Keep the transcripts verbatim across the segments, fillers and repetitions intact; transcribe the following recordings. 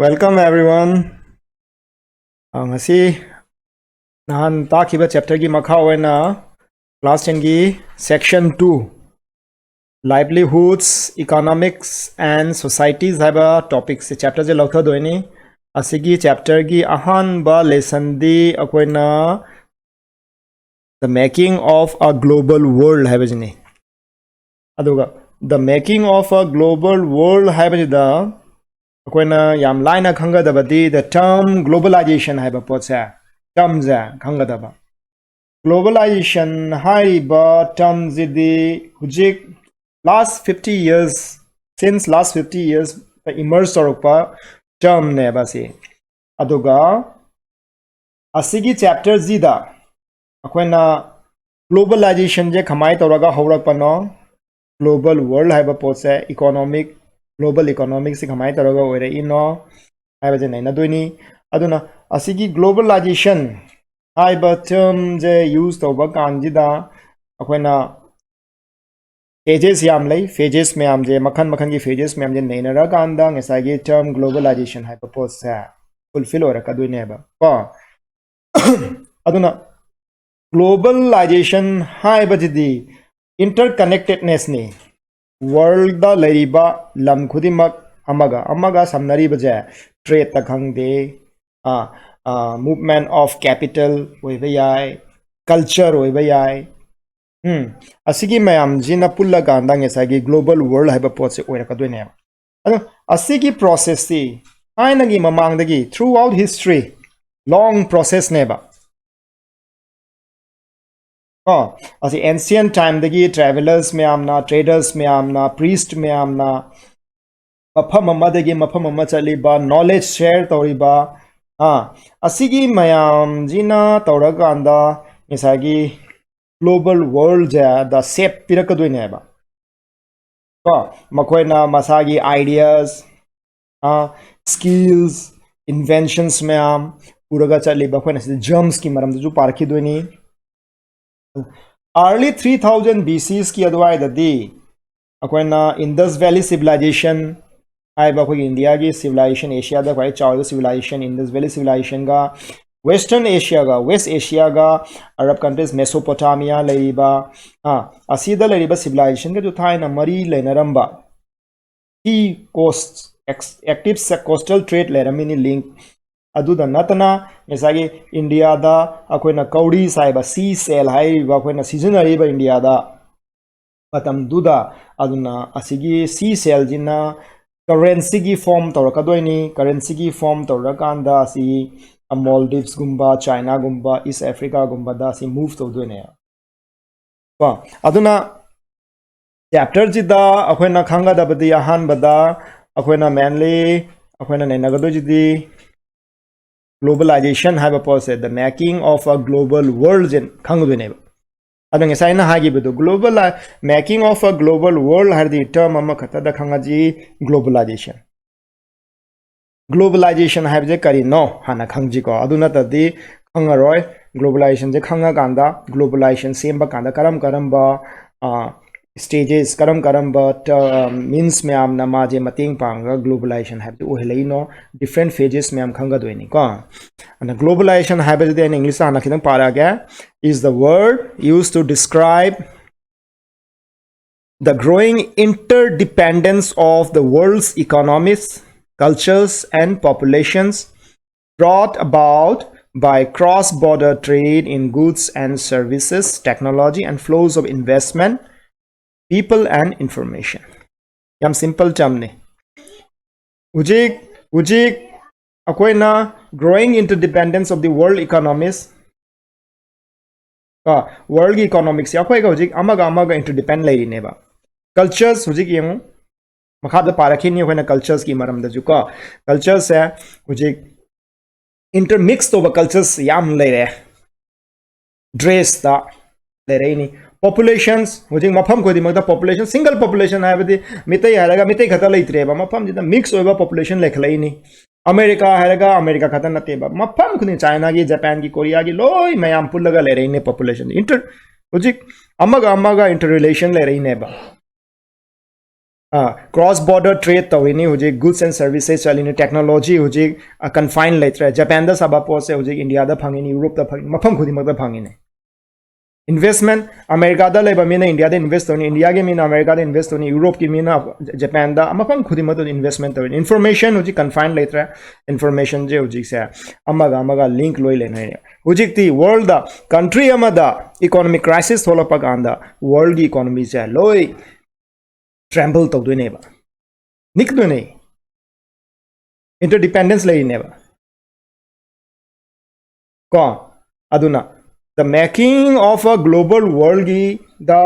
Welcome everyone. ꯑ, ꯉꯁꯤ ꯅꯍꯥꯟ ꯇꯥꯛꯈꯤꯕ ꯆꯦꯞꯇꯔꯒꯤ ꯃꯈꯥ ꯑꯣꯏꯅ ꯀ꯭ꯂꯥꯁ ꯇꯦꯟꯒꯤ section two, Livelihoods, Economics and Societies ꯍꯥꯏꯕ ꯇꯣꯄꯤꯛꯁꯦ, ꯆꯦꯞꯇꯔꯁꯦ ꯂꯧꯊꯗꯣꯏꯅꯤ꯫ ꯑꯁꯤꯒꯤ ꯆꯦꯞꯇꯔꯒꯤ ꯑꯍꯥꯟꯕ ꯂꯦꯁꯟꯗꯤ ꯑꯩꯈꯣꯏꯅ The Making of a Global World ꯍꯥꯏꯕꯁꯤꯅꯤ꯫ ꯑꯗꯨꯒ The Making of a Global World ꯍꯥꯏꯕꯁꯤꯗ ꯑꯩꯈꯣꯏꯅ ꯌꯥꯝ ꯂꯥꯏꯅ ꯈꯪꯒꯗꯕꯗꯤ the term globalization ꯍꯥꯏꯕ ꯄꯣꯠꯁꯦ, ꯇꯔꯝꯁꯦ ꯈꯪꯒꯗꯕ꯫ ꯒ꯭ꯂꯣꯕꯦꯂꯥꯏꯖꯦꯁꯟ ꯍꯥꯏꯔꯤꯕ ꯇꯔꯝꯁꯤꯗꯤ ꯍꯧꯖꯤꯛ last fifty years, since last fifty years emerge ꯇꯧꯔꯛꯄ ꯇꯔꯝꯅꯦꯕ ꯑꯁꯤ꯫ ꯑꯗꯨꯒ ꯑꯁꯤꯒꯤ ꯆꯦꯞꯇꯔꯁꯤꯗ ꯑꯩꯈꯣꯏꯅ ꯒ꯭ꯂꯣꯕꯦꯂꯥꯏꯖꯦꯁꯟꯁꯦ ꯀꯃꯥꯏꯅ ꯇꯧꯔꯒ ꯍꯧꯔꯛꯄꯅꯣ, ꯒ꯭ꯂꯣꯕꯦꯜ ꯋꯥꯔꯜ ꯍꯥꯏꯕ ꯄꯣꯠꯁꯦ, ꯏꯀꯣꯅꯣꯃꯤꯛ, ꯒ꯭ꯂꯣꯕꯦꯜ ꯏꯀꯣꯅꯣꯃꯤꯛꯁꯦ ꯀꯃꯥꯏꯅ ꯇꯧꯔꯒ ꯑꯣꯏꯔꯛꯏꯅꯣ ꯍꯥꯏꯕꯁꯦ ꯅꯩꯅꯗꯣꯏꯅꯤ꯫ ꯑꯗꯨꯅ ꯑꯁꯤꯒꯤ ꯒ꯭ꯂꯣꯕꯦꯂꯥꯏꯖꯦꯁꯟ ꯍꯥꯏꯕ ꯇꯔꯝꯁꯦ ꯌꯨꯁ ꯇꯧꯕ ꯀꯥꯟꯁꯤꯗ ꯑꯩꯈꯣꯏꯅ ꯐꯦꯖꯦꯁ ꯌꯥꯝ ꯂꯩ꯫ ꯐꯦꯖꯦꯁ ꯃꯌꯥꯝꯁꯦ, ꯃꯈꯜ ꯃꯈꯜꯒꯤ ꯐꯦꯖꯦꯁ ꯃꯌꯥꯝꯁꯦ ꯅꯩꯅꯔꯀꯥꯟꯗ ꯉꯁꯥꯏꯒꯤ ꯇꯔꯝ ꯒ꯭ꯂꯣꯕꯦꯂꯥꯏꯖꯦꯁꯟ ꯍꯥꯏꯕ ꯄꯣꯠꯁꯦ ꯐꯨꯜꯐꯤꯜ ꯑꯣꯏꯔꯛꯀꯗꯣꯏꯅꯦꯕ ꯀꯣ꯫ ꯑꯗꯨꯅ ꯒ꯭ꯂꯣꯕꯦꯂꯥꯏꯖꯦꯁꯟ ꯍꯥꯏꯕꯁꯤꯗꯤ ꯏꯟꯇꯔꯀꯅꯦꯛꯇꯦꯗꯅꯦꯁꯅꯤ꯫ ꯋꯥꯔꯜꯗ ꯂꯩꯔꯤꯕ ꯂꯝ ꯈꯨꯗꯤꯡꯃꯛ ꯑꯃꯒ ꯑꯃꯒ ꯁꯝꯅꯔꯤꯕꯁꯦ, ꯇ꯭ꯔꯦꯗꯇ ꯈꯪꯗꯦ, movement of capital ꯑꯣꯏꯕ ꯌꯥꯏ, ꯀꯜꯆꯔ ꯑꯣꯏꯕ ꯌꯥꯏ꯫ ꯎꯝ, ꯑꯁꯤꯒꯤ ꯃꯌꯥꯝꯁꯤꯅ ꯄꯨꯜꯂꯀꯥꯟꯗ ꯉꯁꯥꯏꯒꯤ ꯒ꯭ꯂꯣꯕꯦꯜ ꯋꯥꯔꯜ ꯍꯥꯏꯕ ꯄꯣꯠꯁꯦ ꯑꯣꯏꯔꯛꯀꯗꯣꯏꯅꯦꯕ꯫ ꯑꯗꯣ ꯑꯁꯤꯒꯤ ꯄ꯭ꯔꯣꯁꯦꯁꯁꯤ ꯊꯥꯏꯅꯒꯤ ꯃꯃꯥꯡꯗꯒꯤ, throughout history, ꯂꯣꯡ ꯄ꯭ꯔꯣꯁꯦꯁꯅꯦꯕ ꯀꯣ꯫ ꯑꯁꯤ ꯑꯦꯟꯁꯤꯌꯟ ꯇꯥꯏꯝꯗꯒꯤ ꯇ꯭ꯔꯦꯚꯦꯂꯔꯁ ꯃꯌꯥꯝꯅ, ꯇ꯭ꯔꯦꯗꯔꯁ ꯃꯌꯥꯝꯅ, ꯄ꯭ꯔꯤꯁ꯭ꯠ ꯃꯌꯥꯝꯅ ꯃꯐꯝ ꯑꯃꯗꯒꯤ ꯃꯐꯝ ꯑꯃ ꯆꯠꯂꯤꯕ, ꯅꯣꯂꯦꯖ ꯁꯦꯌꯔ ꯇꯧꯔꯤꯕ, ꯑꯥ, ꯑꯁꯤꯒꯤ ꯃꯌꯥꯝꯁꯤꯅ ꯇꯧꯔꯀꯥꯟꯗ ꯉꯁꯥꯏꯒꯤ ꯒ꯭ꯂꯣꯕꯦꯜ ꯋꯥꯔꯜꯁꯦ ꯗ ꯁꯦꯞ ꯄꯤꯔꯛꯀꯗꯣꯏꯅꯦꯕ ꯀꯣ꯫ ꯃꯈꯣꯏꯅ ꯃꯁꯥꯒꯤ ꯑꯥꯏꯗꯤꯌꯥꯁ, ꯁ꯭ꯀꯤꯜꯁ, ꯏꯟꯚꯦꯟꯁꯟꯁ ꯃꯌꯥꯝ ꯄꯨꯔꯒ ꯆꯠꯂꯤꯕ꯫ ꯑꯩꯈꯣꯏꯅ ꯁꯤꯗ ꯖꯔꯝꯁꯀꯤ ꯃꯔꯝꯗꯁꯨ ꯄꯥꯔꯛꯈꯤꯗꯣꯏꯅꯤ꯫ ꯑꯥꯔꯂꯤ ꯊ꯭ꯔꯤ ꯊꯥꯎꯖꯟ ꯕꯤ ꯁꯤꯁꯀꯤ ꯑꯗꯨꯋꯥꯏꯗꯗꯤ ꯑꯩꯈꯣꯏꯅ ꯏꯟꯗꯁ ꯚꯦꯂꯤ ꯁꯤꯚꯤꯂꯥꯏꯖꯦꯁꯟ, ꯍꯥꯏꯕ ꯑꯩꯈꯣꯏꯒꯤ ꯏꯟꯗꯤꯌꯥꯒꯤ ꯁꯤꯚꯤꯂꯥꯏꯖꯦꯁꯟ, ꯑꯦꯁꯤꯌꯥꯗ ꯈ꯭ꯋꯥꯏ ꯆꯥꯎꯔꯤꯕ ꯁꯤꯚꯤꯂꯥꯏꯖꯦꯁꯟ ꯏꯟꯗꯁ ꯚꯦꯂꯤ ꯁꯤꯚꯤꯂꯥꯏꯖꯦꯁꯟꯒ, ꯋꯦꯁꯇꯔꯟ ꯑꯦꯁꯤꯌꯥꯒ, ꯋꯦꯁ ꯑꯦꯁꯤꯌꯥꯒ, ꯑꯔꯕ ꯀꯟꯇ꯭ꯔꯤꯁ, ꯃꯦꯁꯣꯄꯣꯇꯥꯃꯤꯌꯥ ꯂꯩꯔꯤꯕ, ꯑꯥ, ꯑꯁꯤꯗ ꯂꯩꯔꯤꯕ ꯁꯤꯚꯤꯂꯥꯏꯖꯦꯁꯟꯒꯁꯨ ꯊꯥꯏꯅ ꯃꯔꯤ ꯂꯩꯅꯔꯝꯕ, sea coast, active coastal trade ꯂꯩꯔꯝꯃꯤꯅꯤ, ꯂꯤꯡ꯫ ꯑꯗꯨꯗ ꯅꯠꯇꯅ ꯉꯁꯥꯏꯒꯤ ꯏꯟꯗꯤꯌꯥꯗ ꯑꯩꯈꯣꯏꯅ ꯀꯧꯔꯤꯁ ꯍꯥꯏꯕ, ꯁꯤ ꯁꯦꯜ ꯍꯥꯏꯔꯤꯕ ꯑꯩꯈꯣꯏꯅ ꯁꯤꯖꯤꯟꯅꯔꯤꯕ ꯏꯟꯗꯤꯌꯥꯗ ꯃꯇꯝꯗꯨꯗ, ꯑꯗꯨꯅ ꯑꯁꯤꯒꯤ ꯁꯤ ꯁꯦꯜꯁꯤꯅ ꯀꯔꯦꯟꯁꯤꯒꯤ ꯐꯣꯔꯝ ꯇꯧꯔꯛꯀꯗꯣꯏꯅꯤ꯫ ꯀꯔꯦꯟꯁꯤꯒꯤ ꯐꯣꯔꯝ ꯇꯧꯔꯀꯥꯟꯗ ꯑꯁꯤ ꯃꯣꯜꯗꯤꯞꯁꯀꯨꯝꯕ, ꯆꯥꯏꯅꯥꯒꯨꯝꯕ, ꯏꯁ ꯑꯐ꯭ꯔꯤꯀꯥꯒꯨꯝꯕꯗ ꯑꯁꯤ ꯃꯨꯚ ꯇꯧꯗꯣꯏꯅꯦ꯫ ꯀꯣ, ꯑꯗꯨꯅ ꯆꯦꯞꯇꯔꯁꯤꯗ ꯑꯩꯈꯣꯏꯅ ꯈꯪꯒꯗꯕꯗꯤ, ꯑꯍꯥꯟꯕꯗ ꯑꯩꯈꯣꯏꯅ ꯃꯦꯟꯂꯤ ꯑꯩꯈꯣꯏꯅ ꯅꯩꯅꯒꯗꯣꯏꯁꯤꯗꯤ ꯒ꯭ꯂꯣꯕꯂꯥꯏꯖꯦꯁꯟ ꯍꯥꯏꯕ ꯄꯣꯠꯁꯦ, the making of a global world ꯁꯦ ꯈꯪꯒꯗꯣꯏꯅꯦꯕ꯫ ꯑꯗꯣ ꯉꯁꯥꯏ ꯑꯩꯅ ꯍꯥꯏꯈꯤꯕꯗꯣ, global, making of a global world ꯍꯥꯏꯔꯗꯤ ꯇꯔꯝ ꯑꯃꯈꯛꯇꯗ ꯈꯪꯉꯁꯤ, ꯒ꯭ꯂꯣꯕꯂꯥꯏꯖꯦꯁꯟ꯫ ꯒ꯭ꯂꯣꯕꯂꯥꯏꯖꯦꯁꯟ ꯍꯥꯏꯕꯁꯦ ꯀꯔꯤꯅꯣ ꯍꯥꯟꯅ ꯈꯪꯁꯤꯀꯣ, ꯑꯗꯨ ꯅꯠꯇ꯭ꯔꯗꯤ ꯈꯪꯉꯔꯣꯏ꯫ ꯒ꯭ꯂꯣꯕꯂꯥꯏꯖꯦꯁꯟꯁꯦ ꯈꯪꯉꯀꯥꯟꯗ, ꯒ꯭ꯂꯣꯕꯂꯥꯏꯖꯦꯁꯟ ꯁꯦꯝꯕ ꯀꯥꯟꯗ ꯀꯔꯝ ꯀꯔꯝꯕ ꯁ꯭ꯇꯦꯖꯦꯁ, ꯀꯔꯝ ꯀꯔꯝꯕ ꯃꯤꯟꯁ ꯃꯌꯥꯝꯅ ꯃꯥꯁꯦ ꯃꯇꯦꯡ ꯄꯥꯡꯉꯒ ꯒ꯭ꯂꯣꯕꯂꯥꯏꯖꯦꯁꯟ ꯍꯥꯏꯕꯗꯨ ꯑꯣꯏꯍꯜꯂꯛꯏꯅꯣ, ꯗꯤꯐ꯭ꯔꯦꯟ ꯐꯦꯖꯦꯁ ꯃꯌꯥꯝ ꯈꯪꯒꯗꯣꯏꯅꯤꯀꯣ꯫ ꯑꯗꯨꯅ ꯒ꯭ꯂꯣꯕꯂꯥꯏꯖꯦꯁꯟ ꯍꯥꯏꯕꯁꯤꯗꯤ ꯑꯩꯅ ꯏꯪꯂꯤꯁꯇ ꯍꯥꯟꯅ ꯈꯤꯇꯪ ꯄꯥꯔꯛꯑꯒꯦ, is the word used to describe the growing interdependence of the world's economies, cultures, and populations brought about by cross-border trade in goods and services, technology, and flows of investment, people, and information. ꯌꯥꯝ simple ꯇꯔꯝꯅꯤ꯫ ꯍꯧꯖꯤꯛ ꯍꯧꯖꯤꯛ ꯑꯩꯈꯣꯏꯅ growing interdependence of the world economies, ꯀꯣ, ꯋꯥꯔꯜꯒꯤ ꯏꯀꯣꯅꯣꯃꯤꯛꯁꯦ ꯑꯩꯈꯣꯏꯒ ꯍꯧꯖꯤꯛ ꯑꯃꯒ ꯑꯃꯒ ꯏꯟꯇꯔꯗꯤꯄꯦꯟ ꯂꯩꯔꯤꯅꯦꯕ꯫ Cultures ꯍꯧꯖꯤꯛ ꯌꯦꯡꯉꯨ, ꯃꯈꯥꯗ ꯄꯥꯔꯛꯈꯤꯅꯤ ꯑꯩꯈꯣꯏꯅ ꯀꯜꯆꯔꯁꯀꯤ ꯃꯔꯝꯗꯁꯨ ꯀꯣ꯫ ꯀꯜꯆꯔꯁꯦ ꯍꯧꯖꯤꯛ ꯏꯟꯇꯔꯃꯤꯛꯁ ꯇꯧꯕ ꯀꯜꯆꯔꯁ ꯌꯥꯝ ꯂꯩꯔꯦ꯫ ꯗ꯭ꯔꯦꯁꯇ ꯂꯩꯔꯛꯏꯅꯤ꯫ ꯄꯣꯄꯨꯂꯦꯁꯟꯁ, ꯍꯧꯖꯤꯛ ꯃꯐꯝ ꯈꯨꯗꯤꯡꯃꯛꯇ ꯄꯣꯄꯨꯂꯦꯁꯟ, ꯁꯤꯡꯒꯜ ꯄꯣꯄꯨꯂꯦꯁꯟ ꯍꯥꯏꯕꯗꯤ ꯃꯤꯇꯩ ꯍꯥꯏꯔꯒ ꯃꯤꯇꯩ ꯈꯛꯇ ꯂꯩꯇ꯭ꯔꯦꯕ, ꯃꯐꯝꯁꯤꯗ ꯃꯤꯛꯁ ꯑꯣꯏꯕ ꯄꯣꯄꯨꯂꯦꯁꯟ ꯂꯩꯈꯠꯂꯛꯏꯅꯤ꯫ ꯑꯃꯦꯔꯤꯀꯥ ꯍꯥꯏꯔꯒ ꯑꯃꯦꯔꯤꯀꯥ ꯈꯛꯇ ꯅꯠꯇꯦꯕ, ꯃꯐꯝ ꯈꯨꯗꯤꯡ, ꯆꯥꯏꯅꯥꯒꯤ, ꯖꯄꯥꯟꯒꯤ, ꯀꯣꯔꯤꯌꯥꯒꯤ ꯂꯣꯏ ꯃꯌꯥꯝ ꯄꯨꯜꯂꯒ ꯂꯩꯔꯛꯏꯅꯦ ꯄꯣꯄꯨꯂꯦꯁꯟ꯫ ꯏꯟꯇꯔ ꯍꯧꯖꯤꯛ ꯑꯃꯒ ꯑꯃꯒ ꯏꯟꯇꯔ ꯔꯤꯂꯦꯁꯟ ꯂꯩꯔꯛꯏꯅꯦꯕ꯫ ꯀ꯭ꯔꯣꯁ ꯕꯣꯔꯗꯔ ꯇ꯭ꯔꯦꯗ ꯇꯧꯔꯤꯅꯤ ꯍꯧꯖꯤꯛ, ꯒꯨꯗꯁ ꯑꯦꯟ ꯁꯔꯚꯤꯁꯦꯁ ꯆꯠꯂꯤꯅꯤ, ꯇꯦꯛꯅꯣꯂꯣꯖꯤ ꯍꯧꯖꯤꯛ ꯀꯟꯐꯥꯏꯟ ꯂꯩꯇ꯭ꯔꯦ꯫ ꯖꯄꯥꯟꯗ ꯁꯥꯕ ꯄꯣꯠꯁꯦ ꯍꯧꯖꯤꯛ ꯏꯟꯗꯤꯌꯥꯗ ꯐꯪꯉꯤꯅꯤ, ꯌꯨꯔꯣꯞꯇ ꯐꯪꯉꯤꯅꯤ, ꯃꯐꯝ ꯈꯨꯗꯤꯡꯃꯛꯇ ꯐꯪꯉꯤꯅꯤ꯫ ꯏꯟꯚꯦꯁꯃꯦꯟ, ꯑꯃꯦꯔꯤꯀꯥꯗ ꯂꯩꯕ ꯃꯤꯅ ꯏꯟꯗꯤꯌꯥꯗ ꯏꯟꯚꯦꯁ ꯇꯧꯅꯤ, ꯏꯟꯗꯤꯌꯥꯒꯤ ꯃꯤꯅ ꯑꯃꯦꯔꯤꯀꯥꯗ ꯏꯟꯚꯦꯁ ꯇꯧꯅꯤ, ꯌꯨꯔꯣꯞꯀꯤ ꯃꯤꯅ ꯖꯄꯥꯟꯗ, ꯃꯐꯝ ꯈꯨꯗꯤꯡꯃꯛꯇ ꯏꯟꯚꯦꯁꯃꯦꯟ ꯇꯧꯔꯤꯅꯤ꯫ ꯏꯟꯐꯣꯔꯃꯦꯁꯟ ꯍꯧꯖꯤꯛ ꯀꯟꯐꯥꯏꯟ ꯂꯩꯇ꯭ꯔꯦ, ꯏꯟꯐꯣꯔꯃꯦꯁꯟꯁꯦ ꯍꯧꯖꯤꯛꯁꯦ ꯑꯃꯒ ꯑꯃꯒ ꯂꯤꯡꯛ ꯂꯣꯏ ꯂꯩꯅꯔꯦ꯫ ꯍꯧꯖꯤꯛꯇꯤ ꯋꯥꯔꯜꯗ ꯀꯟꯇ꯭ꯔꯤ ꯑꯃꯗ ꯏꯀꯣꯅꯣꯃꯤꯛ ꯀ꯭ꯔꯥꯏꯁꯤꯁ ꯊꯣꯛꯂꯛꯄ ꯀꯥꯟꯗ ꯋꯥꯔꯜꯒꯤ ꯏꯀꯣꯅꯣꯃꯤꯁꯦ ꯂꯣꯏ ꯇ꯭ꯔꯦꯝꯕꯜ ꯇꯧꯗꯣꯏꯅꯦꯕ, ꯅꯤꯛꯇꯣꯏꯅꯦ, ꯏꯟꯇꯔꯗꯤꯄꯦꯟꯗꯦꯟꯁ ꯂꯩꯔꯤꯅꯦꯕ꯫ ꯀꯣ, ꯑꯗꯨꯅ the making of a global worldꯒꯤꯗ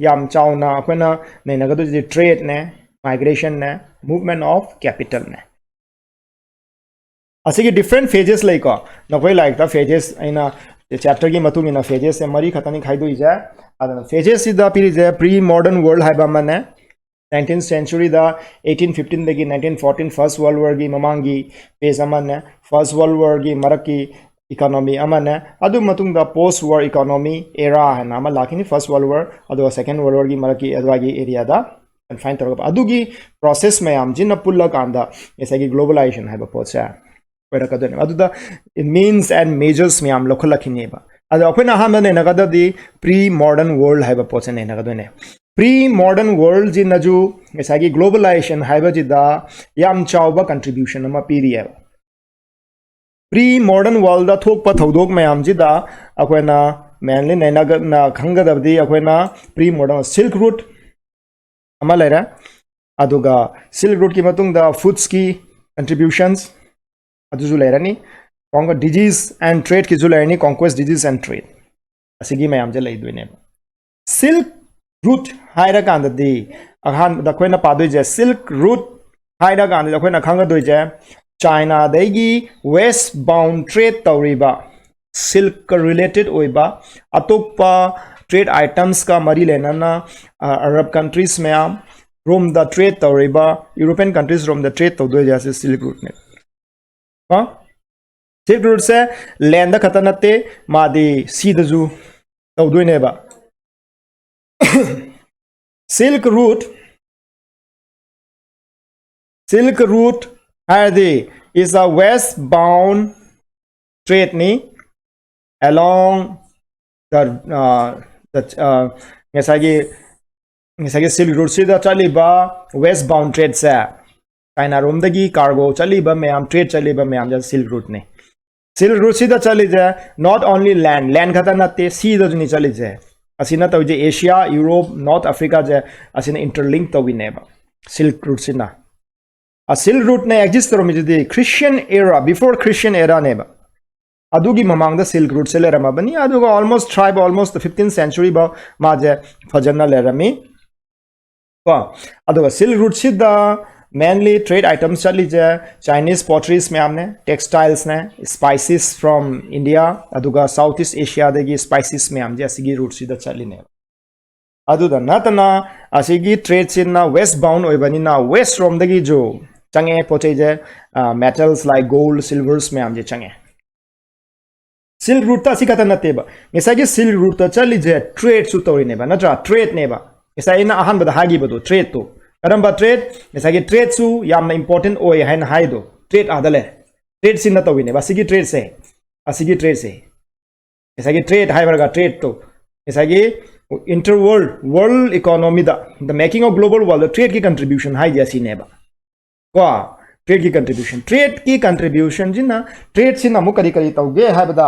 ꯌꯥꯝ ꯆꯥꯎꯅ ꯑꯩꯈꯣꯏꯅ ꯅꯩꯅꯒꯗꯣꯏꯁꯦ ꯇ꯭ꯔꯦꯗꯅꯦ, ꯃꯥꯏꯒ꯭ꯔꯦꯁꯟꯅꯦ, movement of capitalꯅꯦ꯫ ꯑꯁꯤꯒꯤ ꯗꯤꯐ꯭ꯔꯦꯟ ꯐꯦꯖꯦꯁ ꯂꯩꯀꯣ꯫ ꯅꯈꯣꯏ ꯂꯥꯏꯔꯤꯛꯇ ꯐꯦꯖꯦꯁ ꯑꯩꯅ ꯆꯦꯞꯇꯔꯒꯤ ꯃꯇꯨꯡ ꯏꯟꯅ ꯐꯦꯖꯦꯁꯁꯦ ꯃꯔꯤ ꯈꯛꯇꯅꯤ ꯈꯥꯏꯗꯣꯛꯏꯁꯦ꯫ ꯑꯗꯨꯅ ꯐꯦꯖꯦꯁꯁꯤꯗ ꯄꯤꯔꯤꯁꯦ ꯄ꯭ꯔꯤ ꯃꯣꯗꯔꯟ ꯋꯥꯔꯜ ꯍꯥꯏꯕ ꯑꯃꯅꯦ, ꯅꯥꯏꯟꯇꯤꯟ ꯁꯦꯟꯆꯨꯔꯤꯗ, ꯑꯩꯠꯇꯤꯟ ꯐꯤꯐꯇꯤꯟꯗꯒꯤ ꯅꯥꯏꯟꯇꯤꯟ ꯐꯣꯔꯇꯤꯟ, ꯐꯥꯔꯁ ꯋꯥꯔꯜ ꯋꯥꯔꯒꯤ ꯃꯃꯥꯡꯒꯤ ꯐꯦꯖ ꯑꯃꯅꯦ, ꯐꯥꯔꯁ ꯋꯥꯔꯜ ꯋꯥꯔꯒꯤ ꯃꯔꯛꯀꯤ ꯏꯀꯣꯅꯣꯃꯤ ꯑꯃꯅꯦ, ꯑꯗꯨ ꯃꯇꯨꯡꯗ ꯄꯣꯁ ꯋꯥꯔ ꯏꯀꯣꯅꯣꯃꯤ ꯑꯦꯔꯥ ꯍꯥꯏꯅ ꯑꯃ ꯂꯥꯛꯈꯤꯅꯤ, ꯐꯥꯔꯁ ꯋꯥꯔꯜ ꯋꯥꯔ ꯑꯗꯨꯒ ꯁꯦꯀꯦꯟ ꯋꯥꯔꯜ ꯋꯥꯔꯒꯤ ꯃꯔꯛꯀꯤ ꯑꯗꯨꯋꯥꯏꯒꯤ ꯑꯦꯔꯤꯌꯥꯗ ꯀꯟꯐꯥꯏꯟ ꯇꯧꯔꯒ ꯑꯗꯨꯒꯤ ꯄ꯭ꯔꯣꯁꯦꯁ ꯃꯌꯥꯝꯁꯤꯅ ꯄꯨꯜꯂꯀꯥꯟꯗ ꯉꯁꯥꯏꯒꯤ ꯒ꯭ꯂꯣꯕꯂꯥꯏꯖꯦꯁꯟ ꯍꯥꯏꯕ ꯄꯣꯠꯁꯦ ꯑꯣꯏꯔꯛꯀꯗꯣꯏꯅꯦꯕ꯫ ꯑꯗꯨꯗ ꯃꯤꯟꯁ ꯑꯦꯟ ꯃꯦꯖꯔꯁ ꯃꯌꯥꯝ ꯂꯧꯈꯠꯂꯛꯈꯤꯅꯦꯕ꯫ ꯑꯗꯣ ꯑꯩꯈꯣꯏꯅ ꯑꯍꯥꯟꯕ ꯅꯩꯅꯒꯗꯕꯗꯤ ꯄ꯭ꯔꯤ ꯃꯣꯗꯔꯟ ꯋꯥꯔꯜ ꯍꯥꯏꯕ ꯄꯣꯠꯁꯦ ꯅꯩꯅꯒꯗꯣꯏꯅꯦ꯫ ꯄ꯭ꯔꯤ ꯃꯣꯗꯔꯟ ꯋꯥꯔꯜꯁꯤꯅꯁꯨ ꯉꯁꯥꯏꯒꯤ ꯒ꯭ꯂꯣꯕꯂꯥꯏꯖꯦꯁꯟ ꯍꯥꯏꯕꯁꯤꯗ ꯌꯥꯝ ꯆꯥꯎꯕ ꯀꯟꯇ꯭ꯔꯤꯕ꯭ꯌꯨꯁꯟ ꯑꯃ ꯄꯤꯔꯤꯑꯕ꯫ ꯄ꯭ꯔꯤ ꯃꯣꯗꯔꯟ ꯋꯥꯔꯜꯗ ꯊꯣꯛꯄ ꯊꯧꯗꯣꯛ ꯃꯌꯥꯝꯁꯤꯗ ꯑꯩꯈꯣꯏꯅ ꯃꯦꯟꯂꯤ ꯅꯩꯅꯒ ꯈꯪꯒꯗꯕꯗꯤ ꯑꯩꯈꯣꯏꯅ ꯄ꯭ꯔꯤ ꯃꯣꯗꯔꯟ ꯁꯤꯜꯛ ꯔꯨꯠ ꯑꯃ ꯂꯩꯔꯦ, ꯑꯗꯨꯒ ꯁꯤꯜꯛ ꯔꯨꯠꯀꯤ ꯃꯇꯨꯡꯗ ꯐꯨꯗꯁꯀꯤ ꯀꯟꯇ꯭ꯔꯤꯕ꯭ꯌꯨꯁꯟꯁ ꯑꯗꯨꯁꯨ ꯂꯩꯔꯅꯤ, ꯀꯣꯟꯀ꯭ꯋꯦꯁ ꯗꯤꯖꯤꯁ ꯑꯦꯟ ꯇ꯭ꯔꯦꯗꯀꯤꯁꯨ ꯂꯩꯔꯅꯤ, ꯀꯣꯟꯀ꯭ꯋꯦꯁ ꯗꯤꯖꯤꯁ ꯑꯦꯟ ꯇ꯭ꯔꯦꯗ꯫ ꯑꯁꯤꯒꯤ ꯃꯌꯥꯝꯁꯦ ꯂꯩꯗꯣꯏꯅꯦꯕ꯫ ꯁꯤꯜꯛ ꯔꯨꯠ ꯍꯥꯏꯔꯀꯥꯟꯗꯗꯤ ꯑꯍꯥꯟꯕꯗ ꯑꯩꯈꯣꯏꯅ ꯄꯥꯗꯣꯏꯁꯦ, ꯁꯤꯜꯛ ꯔꯨꯠ ꯍꯥꯏꯔꯀꯥꯟꯗꯗꯤ ꯑꯩꯈꯣꯏꯅ ꯈꯪꯒꯗꯣꯏꯁꯦ ꯆꯥꯏꯅꯥꯗꯒꯤ ꯋꯦꯁ ꯕꯥꯎꯟ ꯇ꯭ꯔꯦꯗ ꯇꯧꯔꯤꯕ, ꯁꯤꯜꯛꯀ ꯔꯤꯂꯦꯇꯦꯠ ꯑꯣꯏꯕ ꯑꯇꯣꯞꯄ ꯇ꯭ꯔꯦꯗ ꯑꯥꯏꯇꯝꯁꯀ ꯃꯔꯤ ꯂꯩꯅꯅ, ꯑ, ꯑꯔꯕ ꯀꯟꯇ꯭ꯔꯤꯁ ꯃꯌꯥꯝ ꯔꯣꯝꯗ ꯇ꯭ꯔꯦꯗ ꯇꯧꯔꯤꯕ, ꯌꯨꯔꯣꯄꯤꯌꯟ ꯀꯟꯇ꯭ꯔꯤꯁ ꯔꯣꯝꯗ ꯇ꯭ꯔꯦꯗ ꯇꯧꯗꯣꯏꯁꯦ ꯑꯁꯤ ꯁꯤꯜꯛ ꯔꯨꯠꯅꯦ꯫ ꯀꯣ, ꯁꯤꯜꯛ ꯔꯨꯠꯁꯦ ꯂꯦꯟꯗ ꯈꯛꯇ ꯅꯠꯇꯦ, ꯃꯥꯗꯤ ꯁꯤꯗꯁꯨ ꯇꯧꯗꯣꯏꯅꯦꯕ꯫ ꯁꯤꯜꯛ ꯔꯨꯠ Silk Route ꯍꯥꯏꯔꯗꯤ is a west bound trade ꯅꯤ along the, uh, the, uh, ꯉꯁꯥꯏꯒꯤ ꯉꯁꯥꯏꯒꯤ Silk Route ꯁꯤꯗ ꯆꯠꯂꯤꯕ west bound trade ꯁꯦ, ꯆꯥꯏꯅꯥ ꯔꯣꯝꯗꯒꯤ cargo ꯆꯠꯂꯤꯕ ꯃꯌꯥꯝ, trade ꯆꯠꯂꯤꯕ ꯃꯌꯥꯝꯁꯦ Silk Route ꯅꯤ꯫ Silk Route ꯁꯤꯗ ꯆꯠꯂꯤꯁꯦ not only land, land ꯈꯛꯇ ꯅꯠꯇꯦ, sea ꯗꯁꯨꯅꯤ ꯆꯠꯂꯤꯁꯦ꯫ ꯑꯁꯤꯅ ꯇꯧꯔꯤꯁꯦ Asia, Europe, North Africa ꯁꯦ ꯑꯁꯤꯅ interlink ꯇꯧꯕꯤꯅꯦꯕ Silk Route ꯁꯤꯅ꯫ ꯑ Silk Route ꯅ exist ꯇꯧꯔꯝꯃꯤꯁꯤꯗꯤ Christian era, before Christian era ꯅꯦꯕ꯫ ꯑꯗꯨꯒꯤ ꯃꯃꯥꯡꯗ Silk Route ꯁꯦ ꯂꯩꯔꯝꯃꯕꯅꯤ꯫ ꯑꯗꯨꯒ almost tribe, almost fifteenth century ꯐꯥꯎ ꯃꯥꯁꯦ ꯐꯖꯅ ꯂꯩꯔꯝꯃꯤ꯫ ꯀꯣ, ꯑꯗꯨꯒ Silk Route ꯁꯤꯗ mainly trade items ꯆꯠꯂꯤꯁꯦ Chinese potteries ꯃꯌꯥꯝꯅꯦ, textiles ꯅꯦ, spices from India, ꯑꯗꯨꯒ South East Asia ꯗꯒꯤ spices ꯃꯌꯥꯝꯁꯦ ꯑꯁꯤꯒꯤ route ꯁꯤꯗ ꯆꯠꯂꯤꯅꯦꯕ꯫ ꯑꯗꯨꯗ ꯅꯠꯇꯅ ꯑꯁꯤꯒꯤ trade ꯁꯤꯅ west bound ꯑꯣꯏꯕꯅꯤꯅ west ꯔꯣꯝꯗꯒꯤꯁꯨ ꯆꯪꯉꯛꯑꯦ ꯄꯣꯠ ꯆꯩꯁꯦ, ꯑ, metals like gold, silvers ꯃꯌꯥꯝꯁꯦ ꯆꯪꯉꯛꯑꯦ꯫ Silk Route ꯇ ꯑꯁꯤ ꯈꯛꯇ ꯅꯠꯇꯦꯕ, ꯉꯁꯥꯏꯒꯤ Silk Route ꯇ ꯆꯠꯂꯤꯁꯦ trade ꯁꯨ ꯇꯧꯔꯤꯅꯦꯕ, ꯅꯠꯇ꯭ꯔꯥ? Trade ꯅꯦꯕ꯫ ꯉꯁꯥꯏ ꯑꯩꯅ ꯑꯍꯥꯟꯕꯗ ꯍꯥꯏꯈꯤꯕꯗꯣ, trade ꯇꯣ꯫ ꯀꯔꯝꯕ trade? ꯉꯁꯥꯏꯒꯤ trade ꯁꯨ ꯌꯥꯝꯅ important ꯑꯣꯏ ꯍꯥꯏꯅ ꯍꯥꯏꯗꯣ, trade ꯑꯥꯗ ꯂꯩ꯫ Trade ꯁꯤꯅ ꯇꯧꯔꯤꯅꯦꯕ ꯑꯁꯤꯒꯤ trade ꯁꯦ, ꯑꯁꯤꯒꯤ trade ꯁꯦ꯫ ꯉꯁꯥꯏꯒꯤ trade ꯍꯥꯏꯕꯔꯒ trade ꯇꯣ, ꯉꯁꯥꯏꯒꯤ inter world, world economy the, the making of global world the trade ꯀꯤ contribution ꯍꯥꯏꯁꯦ ꯑꯁꯤꯅꯦꯕ꯫ ꯀꯣ, trade ꯀꯤ contribution, trade ꯀꯤ contribution ꯁꯤꯅ, trade ꯁꯤꯅ ꯑꯃꯨꯛ ꯀꯔꯤ ꯀꯔꯤ ꯇꯧꯒꯦ ꯍꯥꯏꯕꯗ,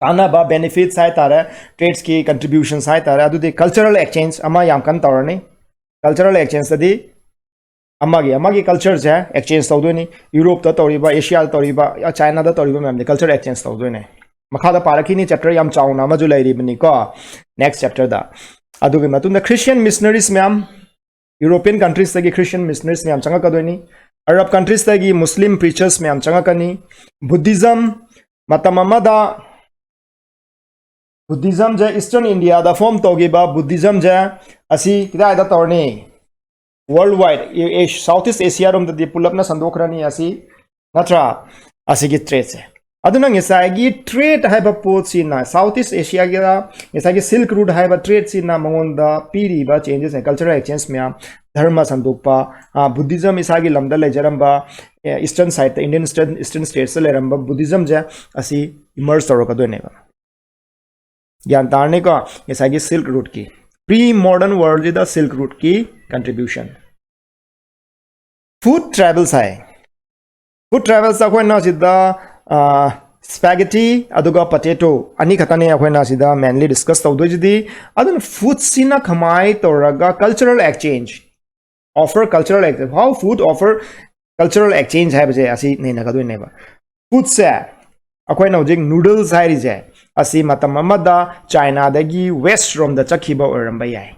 ꯀꯥꯟꯅꯕ, benefits ꯍꯥꯏꯇꯥꯔꯦ, trade ꯀꯤ contributions ꯍꯥꯏꯇꯥꯔꯦ, ꯑꯗꯨꯗꯤ cultural exchange ꯑꯃ ꯌꯥꯝ ꯀꯟꯅ ꯇꯧꯔꯅꯤ꯫ Cultural exchange ꯇꯗꯤ ꯑꯃꯒꯤ ꯑꯃꯒꯤ culture ꯁꯦ exchange ꯇꯧꯗꯣꯏꯅꯤ꯫ Europe ꯇ ꯇꯧꯔꯤꯕ, Asia ꯗ ꯇꯧꯔꯤꯕ, China ꯗ ꯇꯧꯔꯤꯕ ꯃꯌꯥꯝꯁꯦ culture exchange ꯇꯧꯗꯣꯏꯅꯦ꯫ ꯃꯈꯥꯗ ꯄꯥꯔꯛꯈꯤꯅꯤ, chapter ꯌꯥꯝ ꯆꯥꯎꯅ ꯑꯃꯁꯨ ꯂꯩꯔꯤꯕꯅꯤꯀꯣ next chapter ꯗ꯫ ꯑꯗꯨꯒꯤ ꯃꯇꯨꯡꯗ Christian missionaries ꯃꯌꯥꯝ, European countries ꯇꯒꯤ Christian missionaries ꯃꯌꯥꯝ ꯆꯪꯉꯛꯀꯗꯣꯏꯅꯤ꯫ Arab countries ꯇꯒꯤ Muslim preachers ꯃꯌꯥꯝ ꯆꯪꯉꯛꯀꯅꯤ꯫ Buddhism, ꯃꯇꯝ ꯑꯃꯗ Buddhism ꯁꯦ Eastern India ꯗ form ꯇꯧꯈꯤꯕ Buddhism ꯁꯦ ꯑꯁꯤ ꯀꯗꯥꯏꯗ ꯇꯧꯔꯅꯤ? World wide, ꯑꯦ-, ꯑꯦ-, South East Asia ꯔꯣꯝꯗꯗꯤ ꯄꯨꯂꯞꯅ ꯁꯟꯗꯣꯛꯈ꯭ꯔꯅꯤ ꯑꯁꯤ, ꯅꯠꯇ꯭ꯔꯥ? ꯑꯁꯤꯒꯤ trade ꯁꯦ꯫ ꯑꯗꯨꯅ ꯉꯁꯥꯏꯒꯤ trade ꯍꯥꯏꯕ ꯄꯣꯠꯁꯤꯅ South East Asia ꯒꯤꯗ ꯉꯁꯥꯏꯒꯤ Silk Route ꯍꯥꯏꯕ trade ꯁꯤꯅ ꯃꯉꯣꯟꯗ ꯄꯤꯔꯤꯕ changes ꯅꯦ, cultural exchange ꯃꯌꯥꯝ, ꯙꯔꯃ ꯁꯟꯗꯣꯛꯄ, ꯕꯨꯙꯤꯖꯝ ꯏꯁꯥꯒꯤ ꯂꯝꯗ ꯂꯩꯖꯔꯝꯕ, ꯏꯁꯇꯔꯟ ꯁꯥꯏꯠꯇ, ꯏꯟꯗꯤꯌꯟ ꯏꯁꯇꯔꯟ ꯏꯁꯇꯔꯟ ꯁ꯭ꯇꯦꯠꯁꯇ ꯂꯩꯔꯝꯕ ꯕꯨꯙꯤꯖꯝꯁꯦ ꯑꯁꯤ ꯏꯃꯔꯖ ꯇꯧꯔꯛꯀꯗꯣꯏꯅꯦꯕ꯫ ꯒ꯭ꯌꯥꯟ ꯇꯥꯔꯅꯤꯀꯣ? ꯉꯁꯥꯏꯒꯤ ꯁꯤꯜꯛ ꯔꯨꯠꯀꯤ, ꯄ꯭ꯔꯤ ꯃꯣꯗꯔꯟ ꯋꯥꯔꯜꯁꯤꯗ ꯁꯤꯜꯛ ꯔꯨꯠꯀꯤ ꯀꯟꯇ꯭ꯔꯤꯕ꯭ꯌꯨꯁꯟ꯫ ꯐꯨꯗ ꯇ꯭ꯔꯥꯏꯕꯦꯜꯁ ꯍꯥꯏ꯫ ꯐꯨꯗ ꯇ꯭ꯔꯥꯏꯕꯦꯜꯁꯇ ꯑꯩꯈꯣꯏꯅ ꯁꯤꯗ ꯁ꯭ꯄꯦꯒꯦꯇꯤ ꯑꯗꯨꯒ ꯄꯣꯇꯦꯇꯣ ꯑꯅꯤ ꯈꯛꯇꯅꯦ ꯑꯩꯈꯣꯏꯅ ꯁꯤꯗ ꯃꯦꯟꯂꯤ ꯗꯤꯁꯀꯁ ꯇꯧꯗꯣꯏꯁꯤꯗꯤ꯫ ꯑꯗꯨꯅ ꯐꯨꯗꯁꯤꯅ ꯀꯃꯥꯏꯅ ꯇꯧꯔꯒ cultural exchange, offer cultural exchange, how food offer cultural exchange ꯍꯥꯏꯕꯁꯦ ꯑꯁꯤ ꯅꯩꯅꯒꯗꯣꯏꯅꯦꯕ꯫ ꯐꯨꯗꯁꯦ ꯑꯩꯈꯣꯏꯅ ꯍꯧꯖꯤꯛ ꯅꯨꯗꯜꯁ ꯍꯥꯏꯔꯤꯁꯦ ꯑꯁꯤ ꯃꯇꯝ ꯑꯃꯗ ꯆꯥꯏꯅꯥꯗꯒꯤ ꯋꯦꯁ ꯔꯣꯝꯗ ꯆꯠꯈꯤꯕ ꯑꯣꯏꯔꯝꯕ ꯌꯥꯏ꯫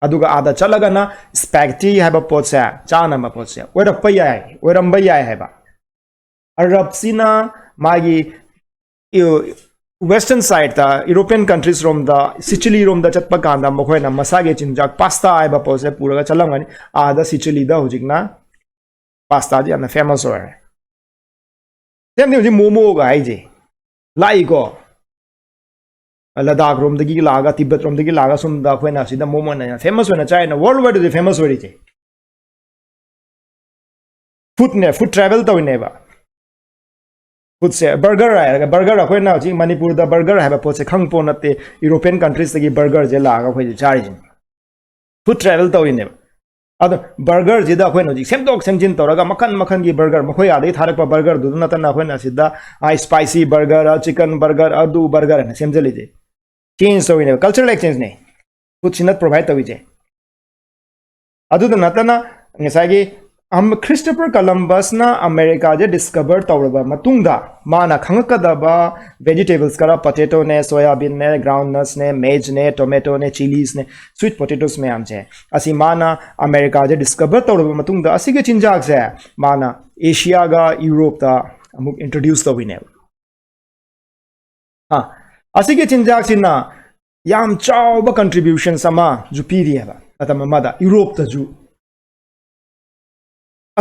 ꯑꯗꯨꯒ ꯑꯥꯗ ꯆꯠꯂꯒꯅ ꯁ꯭ꯄꯦꯒꯦꯇꯤ ꯍꯥꯏꯕ ꯄꯣꯠꯁꯦ, ꯆꯥꯅꯕ ꯄꯣꯠꯁꯦ ꯑꯣꯏꯔꯛꯄ ꯌꯥꯏ, ꯑꯣꯏꯔꯝꯕ ꯌꯥꯏ ꯍꯥꯏꯕ꯫ ꯑꯔꯕꯁꯤꯅ ꯃꯥꯒꯤ ꯋꯦꯁꯇꯔꯟ ꯁꯥꯏꯠꯇ, ꯌꯨꯔꯣꯄꯤꯌꯟ ꯀꯟꯇ꯭ꯔꯤꯁ ꯔꯣꯝꯗ, ꯁꯤꯆꯤꯂꯤ ꯔꯣꯝꯗ ꯆꯠꯄ ꯀꯥꯟꯗ ꯃꯈꯣꯏꯅ ꯃꯁꯥꯒꯤ ꯆꯤꯟꯖꯥꯛ ꯄꯥꯁꯇꯥ ꯍꯥꯏꯕ ꯄꯣꯠꯁꯦ ꯄꯨꯔꯒ ꯆꯠꯂꯝꯒꯅꯤ꯫ ꯑꯥꯗ ꯁꯤꯆꯤꯂꯤꯗ ꯍꯧꯖꯤꯛꯅ ꯄꯥꯁꯇꯥꯗꯤ ꯌꯥꯝꯅ ꯐꯦꯃꯁ ꯑꯣꯏꯔꯦ꯫ ꯁꯦꯝꯗꯤ ꯍꯧꯖꯤꯛ ꯃꯣꯃꯣꯒ ꯍꯥꯏꯁꯦ ꯂꯥꯛꯏꯀꯣ꯫ ꯂꯗꯥꯈ ꯔꯣꯝꯗꯒꯤ ꯂꯥꯛꯑꯒ, ꯇꯤꯕꯦꯠ ꯔꯣꯝꯗꯒꯤ ꯂꯥꯛꯑꯒ ꯁꯣꯝꯗ ꯑꯩꯈꯣꯏꯅ ꯁꯤꯗ ꯃꯣꯃꯣꯅ ꯌꯥꯝ ꯐꯦꯃꯁ ꯑꯣꯏꯅ ꯆꯥꯏꯅ, ꯋꯥꯔꯜ ꯋꯥꯏꯗꯗꯤ ꯐꯦꯃꯁ ꯑꯣꯏꯔꯤꯁꯦ꯫ ꯐꯨꯗꯅꯦ, ꯐꯨꯗ ꯇ꯭ꯔꯥꯏꯕꯦꯜ ꯇꯧꯔꯤꯅꯦꯕ꯫ ꯐꯨꯗꯁꯦ ꯕꯔꯒꯔ ꯍꯥꯏꯔꯒ, ꯕꯔꯒꯔ ꯑꯩꯈꯣꯏꯅ ꯍꯧꯖꯤꯛ ꯃꯅꯤꯄꯨꯔꯗ ꯕꯔꯒꯔ ꯍꯥꯏꯕ ꯄꯣꯠꯁꯦ ꯈꯪꯄꯣꯠ ꯅꯠꯇꯦ꯫ ꯌꯨꯔꯣꯄꯤꯌꯟ ꯀꯟꯇ꯭ꯔꯤꯁꯇꯒꯤ ꯕꯔꯒꯔꯁꯦ ꯂꯥꯛꯑꯒ ꯑꯩꯈꯣꯏꯁꯦ ꯆꯥꯔꯤꯁꯤꯅꯤ꯫ Food tribal ꯇꯧꯔꯤꯅꯦꯕ꯫ ꯑꯗꯣ ꯕꯔꯒꯔꯁꯤꯗ ꯑꯩꯈꯣꯏꯅ ꯍꯧꯖꯤꯛ ꯁꯦꯝꯗꯣꯛ ꯁꯦꯝꯖꯤꯟ ꯇꯧꯔꯒ ꯃꯈꯟ ꯃꯈꯟꯒꯤ ꯕꯔꯒꯔ, ꯃꯈꯣꯏ ꯑꯥꯗꯒꯤ ꯊꯥꯔꯛꯄ ꯕꯔꯒꯔꯗꯨꯗ ꯅꯠꯇꯅ ꯑꯩꯈꯣꯏꯅ ꯁꯤꯗ ꯁ꯭ꯄꯥꯏꯁꯤ ꯕꯔꯒꯔ, ꯆꯤꯀꯟ ꯕꯔꯒꯔ, ꯑꯗꯨ ꯕꯔꯒꯔ ꯍꯥꯏꯅ ꯁꯦꯝꯖꯤꯜꯂꯤꯁꯦ꯫ ꯆꯦꯟꯖ ꯇꯧꯔꯤꯅꯦꯕ, ꯀꯜꯆꯔꯦꯜ ꯑꯦꯛꯁꯆꯦꯟꯖꯅꯦ ꯐꯨꯗꯁꯤꯅ ꯄ꯭ꯔꯣꯚꯥꯏꯠ ꯇꯧꯔꯤꯁꯦ꯫ ꯑꯗꯨꯗ ꯅꯠꯇꯅ ꯉꯁꯥꯏꯒꯤ ꯑꯝ-, ꯈ꯭ꯔꯤꯁꯇꯣꯐꯔ ꯀꯂꯝꯕꯁꯅ ꯑꯃꯦꯔꯤꯀꯥꯁꯦ ꯗꯤꯁꯀꯚꯔ ꯇꯧꯔꯕ ꯃꯇꯨꯡꯗ ꯃꯥꯅ ꯈꯪꯉꯛꯀꯗꯕ ꯚꯦꯖꯤꯇꯦꯕꯜꯁ ꯈꯔ, ꯄꯣꯇꯦꯇꯣꯅꯦ, ꯁꯣꯌꯥꯕꯤꯟꯅꯦ, ꯒ꯭ꯔꯥꯎꯟꯅꯠꯁꯅꯦ, ꯃꯦꯖꯅꯦ, ꯇꯣꯃꯦꯇꯣꯅꯦ, ꯆꯤꯂꯤꯁꯅꯦ, ꯁ꯭ꯋꯤꯠ ꯄꯣꯇꯦꯇꯣꯁ ꯃꯌꯥꯝꯁꯦ ꯑꯁꯤ ꯃꯥꯅ ꯑꯃꯦꯔꯤꯀꯥꯁꯦ ꯗꯤꯁꯀꯚꯔ ꯇꯧꯔꯕ ꯃꯇꯨꯡꯗ ꯑꯁꯤꯒꯤ ꯆꯤꯟꯖꯥꯛꯁꯦ ꯃꯥꯅ ꯑꯦꯁꯤꯌꯥꯒ ꯌꯨꯔꯣꯞꯇ ꯑꯃꯨꯛ ꯏꯟꯇ꯭ꯔꯣꯗ꯭ꯌꯨꯁ ꯇꯧꯕꯤꯅꯦꯕ꯫ ꯑꯥ, ꯑꯁꯤꯒꯤ ꯆꯤꯟꯖꯥꯛꯁꯤꯅ ꯌꯥꯝ ꯆꯥꯎꯕ ꯀꯟꯇ꯭ꯔꯤꯕ꯭ꯌꯨꯁꯟꯁ ꯑꯃꯁꯨ ꯄꯤꯔꯤꯑꯕ ꯃꯇꯝ ꯑꯃꯗ ꯌꯨꯔꯣꯞꯇꯁꯨ꯫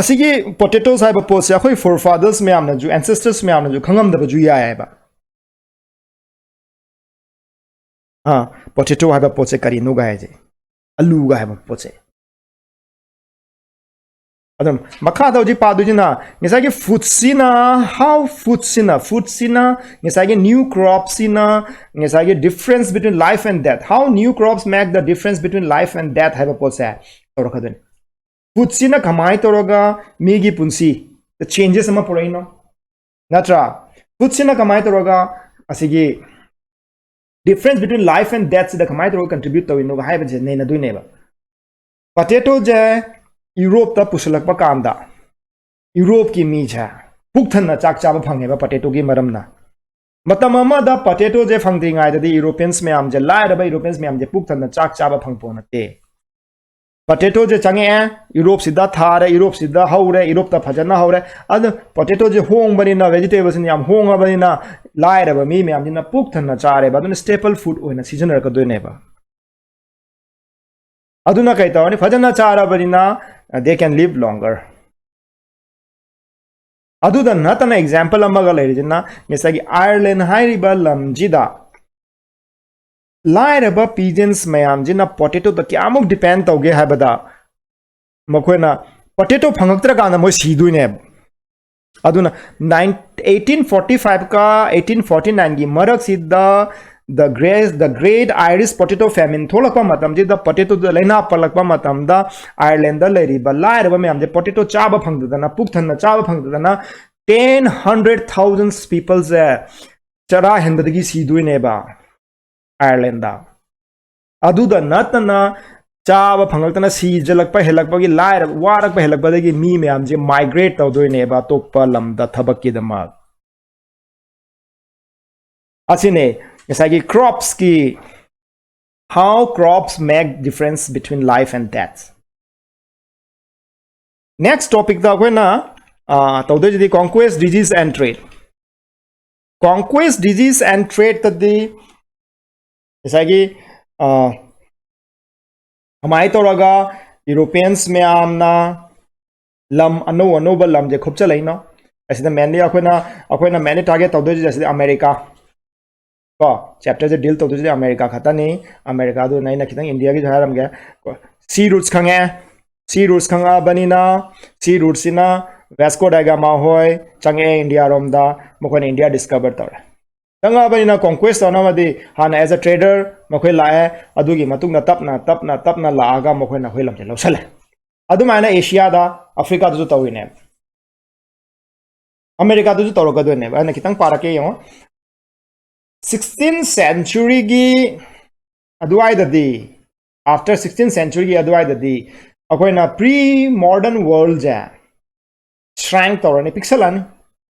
ꯑꯁꯤꯒꯤ ꯄꯣꯇꯦꯇꯣꯁ ꯍꯥꯏꯕ ꯄꯣꯠꯁꯦ ꯑꯩꯈꯣꯏ ꯐꯣꯔꯐꯥꯗꯔꯁ ꯃꯌꯥꯝꯅꯁꯨ, ꯑꯦꯟꯁꯦꯁꯇꯔꯁ ꯃꯌꯥꯝꯅꯁꯨ ꯈꯪꯉꯝꯗꯕꯁꯨ ꯌꯥꯏ ꯍꯥꯏꯕ꯫ ꯑꯥ, ꯄꯣꯇꯦꯇꯣ ꯍꯥꯏꯕ ꯄꯣꯠꯁꯦ ꯀꯔꯤꯅꯣꯒ ꯍꯥꯏꯁꯦ꯫ ꯑꯂꯨꯒ ꯍꯥꯏꯕ ꯄꯣꯠꯁꯦ꯫ ꯑꯗꯨꯝ ꯃꯈꯥꯗ ꯍꯧꯖꯤꯛ ꯄꯥꯗꯣꯏꯁꯤꯅ ꯉꯁꯥꯏꯒꯤ foodꯁꯤꯅ, how foodꯁꯤꯅ, foodꯁꯤꯅ ꯉꯁꯥꯏꯒꯤ new cropꯁꯤꯅ ꯉꯁꯥꯏꯒꯤ difference between life and death, how new crops make the difference between life and death ꯍꯥꯏꯕ ꯄꯣꯠꯁꯦ ꯇꯧꯔꯛꯀꯗꯣꯏꯅꯤ꯫ Foodꯁꯤꯅ ꯀꯃꯥꯏꯅ ꯇꯧꯔꯒ ꯃꯤꯒꯤ ꯄꯨꯟꯁꯤ changes ꯑꯃ ꯄꯨꯔꯛꯏꯅꯣ, ꯅꯠꯇ꯭ꯔꯥ? Foodꯁꯤꯅ ꯀꯃꯥꯏꯅ ꯇꯧꯔꯒ ꯑꯁꯤꯒꯤ difference between life and deathꯁꯤꯗ ꯀꯃꯥꯏꯅ ꯇꯧꯔꯒ contribute ꯇꯧꯔꯤꯅꯣ ꯍꯥꯏꯕꯁꯦ ꯅꯩꯅꯗꯣꯏꯅꯦꯕ꯫ Potatoꯁꯦ Europeꯇ ꯄꯨꯁꯤꯜꯂꯛꯄ ꯀꯥꯟꯗ Europeꯀꯤ ꯃꯤꯁꯦ ꯄꯨꯛ ꯊꯟꯅ ꯆꯥꯛ ꯆꯥꯕ ꯐꯪꯉꯦꯕ potatoꯒꯤ ꯃꯔꯝꯅ꯫ ꯃꯇꯝ ꯑꯃꯗ potatoꯁꯦ ꯐꯪꯗ꯭ꯔꯤꯉꯩꯗꯗꯤ Europeans ꯃꯌꯥꯝꯁꯦ, ꯂꯥꯏꯔꯕ Europeans ꯃꯌꯥꯝꯁꯦ ꯄꯨꯛ ꯊꯟꯅ ꯆꯥꯛ ꯆꯥꯕ ꯐꯪꯄꯣꯠ ꯅꯠꯇꯦ꯫ Potatoꯁꯦ ꯆꯪꯉꯛꯑꯦ, Europeꯁꯤꯗ ꯊꯥꯔꯦ, Europeꯁꯤꯗ ꯍꯧꯔꯦ, Europeꯇ ꯐꯖꯅ ꯍꯧꯔꯦ꯫ ꯑꯗꯨ potatoꯁꯦ ꯍꯣꯡꯕꯅꯤꯅ, vegetableꯁꯤꯅ ꯌꯥꯝ ꯍꯣꯡꯉꯕꯅꯤꯅ ꯂꯥꯏꯔꯕ ꯃꯤ ꯃꯌꯥꯝꯁꯤꯅ ꯄꯨꯛ ꯊꯟꯅ ꯆꯥꯔꯦꯕ꯫ ꯑꯗꯨꯅ staple food ꯑꯣꯏꯅ ꯁꯤꯖꯤꯟꯅꯔꯛꯀꯗꯣꯏꯅꯦꯕ꯫ ꯑꯗꯨꯅ ꯀꯩ ꯇꯧꯔꯅꯤ? ꯐꯖꯅ ꯆꯥꯔꯕꯅꯤꯅ they can live longer꯫ ꯑꯗꯨꯗ ꯅꯠꯇꯅ example ꯑꯃꯒ ꯂꯩꯔꯤꯁꯤꯅ ꯉꯁꯥꯏꯒꯤ Ireland ꯍꯥꯏꯔꯤꯕ ꯂꯝꯁꯤꯗ ꯂꯥꯏꯔꯕ peasants ꯃꯌꯥꯝꯁꯤꯅ potatoꯗ ꯀꯌꯥꯃꯨꯛ depend ꯇꯧꯒꯦ ꯍꯥꯏꯕꯗ, ꯃꯈꯣꯏꯅ potato ꯐꯪꯉꯛꯇ꯭ꯔꯀꯥꯟꯗ ꯃꯣꯏ ꯁꯤꯗꯣꯏꯅꯦꯕ꯫ ꯑꯗꯨꯅ nine eighteen forty fiveꯀ eighteen forty nineꯒꯤ ꯃꯔꯛꯁꯤꯗ the great, the great Irish potato famine ꯊꯣꯛꯂꯛꯄ ꯃꯇꯝꯁꯤꯗ potatoꯗ ꯂꯥꯏꯅꯥ ꯄꯛꯂꯛꯄ ꯃꯇꯝꯗ Irelandꯗ ꯂꯩꯔꯤꯕ ꯂꯥꯏꯔꯕ ꯃꯌꯥꯝꯁꯦ potato ꯆꯥꯕ ꯐꯪꯗꯗꯅ, ꯄꯨꯛ ꯊꯟꯅ ꯆꯥꯕ ꯐꯪꯗꯗꯅ ten hundred thousand peopleꯁꯦ ꯆꯔꯥ ꯍꯦꯟꯕꯗꯒꯤ ꯁꯤꯗꯣꯏꯅꯦꯕ Irelandꯗ꯫ ꯑꯗꯨꯗ ꯅꯠꯇꯅ ꯆꯥꯕ ꯐꯪꯂꯛꯇꯅ ꯁꯤꯖꯜꯂꯛꯄ ꯍꯦꯜꯂꯛꯄꯒꯤ, ꯂꯥꯏꯔꯕ ꯋꯥꯔꯛꯄ ꯍꯦꯜꯂꯛꯄꯗꯒꯤ ꯃꯤ ꯃꯌꯥꯝꯁꯦ migrate ꯇꯧꯗꯣꯏꯅꯦꯕ ꯑꯇꯣꯞꯄ ꯂꯝꯗ ꯊꯕꯛꯀꯤꯗꯃꯛ꯫ ꯑꯁꯤꯅꯦ ꯉꯁꯥꯏꯒꯤ cropsꯀꯤ, how crops make difference between life and death꯫ Next topicꯇ ꯑꯩꯈꯣꯏꯅ, ꯑ, ꯇꯧꯗꯣꯏꯁꯤꯗꯤ conquest, disease and trade꯫ Conquest, disease and tradeꯇꯗꯤ ꯉꯁꯥꯏꯒꯤ, ꯑ, ꯀꯃꯥꯏꯅ ꯇꯧꯔꯒ Europeans ꯃꯌꯥꯝꯅ ꯂꯝ ꯑꯅꯧ ꯑꯅꯧꯕ ꯂꯝꯁꯦ ꯈꯨꯞꯆꯜꯂꯛꯏꯅꯣ? ꯑꯁꯤꯗ mainly ꯑꯩꯈꯣꯏꯅ, ꯑꯩꯈꯣꯏꯅ mainly target ꯇꯧꯗꯣꯏꯁꯦ ꯑꯁꯤꯗ America꯫ ꯀꯣ, ꯆꯦꯞꯇꯔꯁꯦ ꯗꯤꯜ ꯇꯧꯗꯣꯏꯁꯦ ꯑꯃꯦꯔꯤꯀꯥ ꯈꯛꯇꯅꯤ꯫ ꯑꯃꯦꯔꯤꯀꯥꯗꯨꯅ ꯑꯩꯅ ꯈꯤꯇꯪ ꯏꯟꯗꯤꯌꯥꯒꯤꯁꯨ ꯍꯥꯏꯔꯝꯒꯦ꯫ ꯁꯤ ꯔꯨꯠꯁ ꯈꯪꯉꯦ꯫ ꯁꯤ ꯔꯨꯠꯁ ꯈꯪꯉꯛꯑꯕꯅꯤꯅ, ꯁꯤ ꯔꯨꯠꯁꯤꯅ ꯚꯦꯁꯀꯣ ꯗ ꯒꯥꯃꯥ ꯍꯣꯏ ꯆꯪꯉꯛꯑꯦ ꯏꯟꯗꯤꯌꯥꯔꯣꯝꯗ꯫ ꯃꯈꯣꯏꯅ ꯏꯟꯗꯤꯌꯥ ꯗꯤꯁꯀꯚꯔ ꯇꯧꯔꯦ꯫ ꯆꯪꯉꯛꯑꯕꯅꯤꯅ ꯀꯣꯡꯀ꯭ꯋꯦꯁ ꯇꯧꯅꯕꯗꯤ ꯍꯥꯟꯅ as a trader ꯃꯈꯣꯏ ꯂꯥꯛꯑꯦ꯫ ꯑꯗꯨꯒꯤ ꯃꯇꯨꯡꯗ ꯇꯞꯅ ꯇꯞꯅ ꯇꯞꯅ ꯂꯥꯛꯑꯒ ꯃꯈꯣꯏꯅ ꯑꯩꯈꯣꯏ ꯂꯝꯁꯦ ꯂꯧꯁꯜꯂꯦ꯫ ꯑꯗꯨꯃꯥꯏꯅ ꯑꯦꯁꯤꯌꯥꯗ, ꯑꯐ꯭ꯔꯤꯀꯥꯗꯁꯨ ꯇꯧꯔꯤꯅꯦꯕ꯫ ꯑꯃꯦꯔꯤꯀꯥꯗꯁꯨ ꯇꯧꯔꯛꯀꯗꯣꯏꯅꯦꯕ꯫ ꯑꯩꯅ ꯈꯤꯇꯪ ꯄꯥꯔꯛꯀꯦ ꯌꯦꯡꯉꯣ꯫ ꯁꯤꯛꯁꯇꯤꯟ ꯁꯦꯟꯆꯨꯔꯤꯒꯤ ꯑꯗꯨꯋꯥꯏꯗꯗꯤ, after ꯁꯤꯛꯁꯇꯤꯟ ꯁꯦꯟꯆꯨꯔꯤꯒꯤ ꯑꯗꯨꯋꯥꯏꯗꯗꯤ ꯑꯩꯈꯣꯏꯅ ꯄ꯭ꯔꯤ ꯃꯣꯗꯔꯟ ꯋꯥꯔꯜꯁꯦ ꯁ꯭ꯔꯥꯏꯡ ꯇꯧꯔꯅꯤ, ꯄꯤꯛꯁꯜꯂꯅꯤ꯫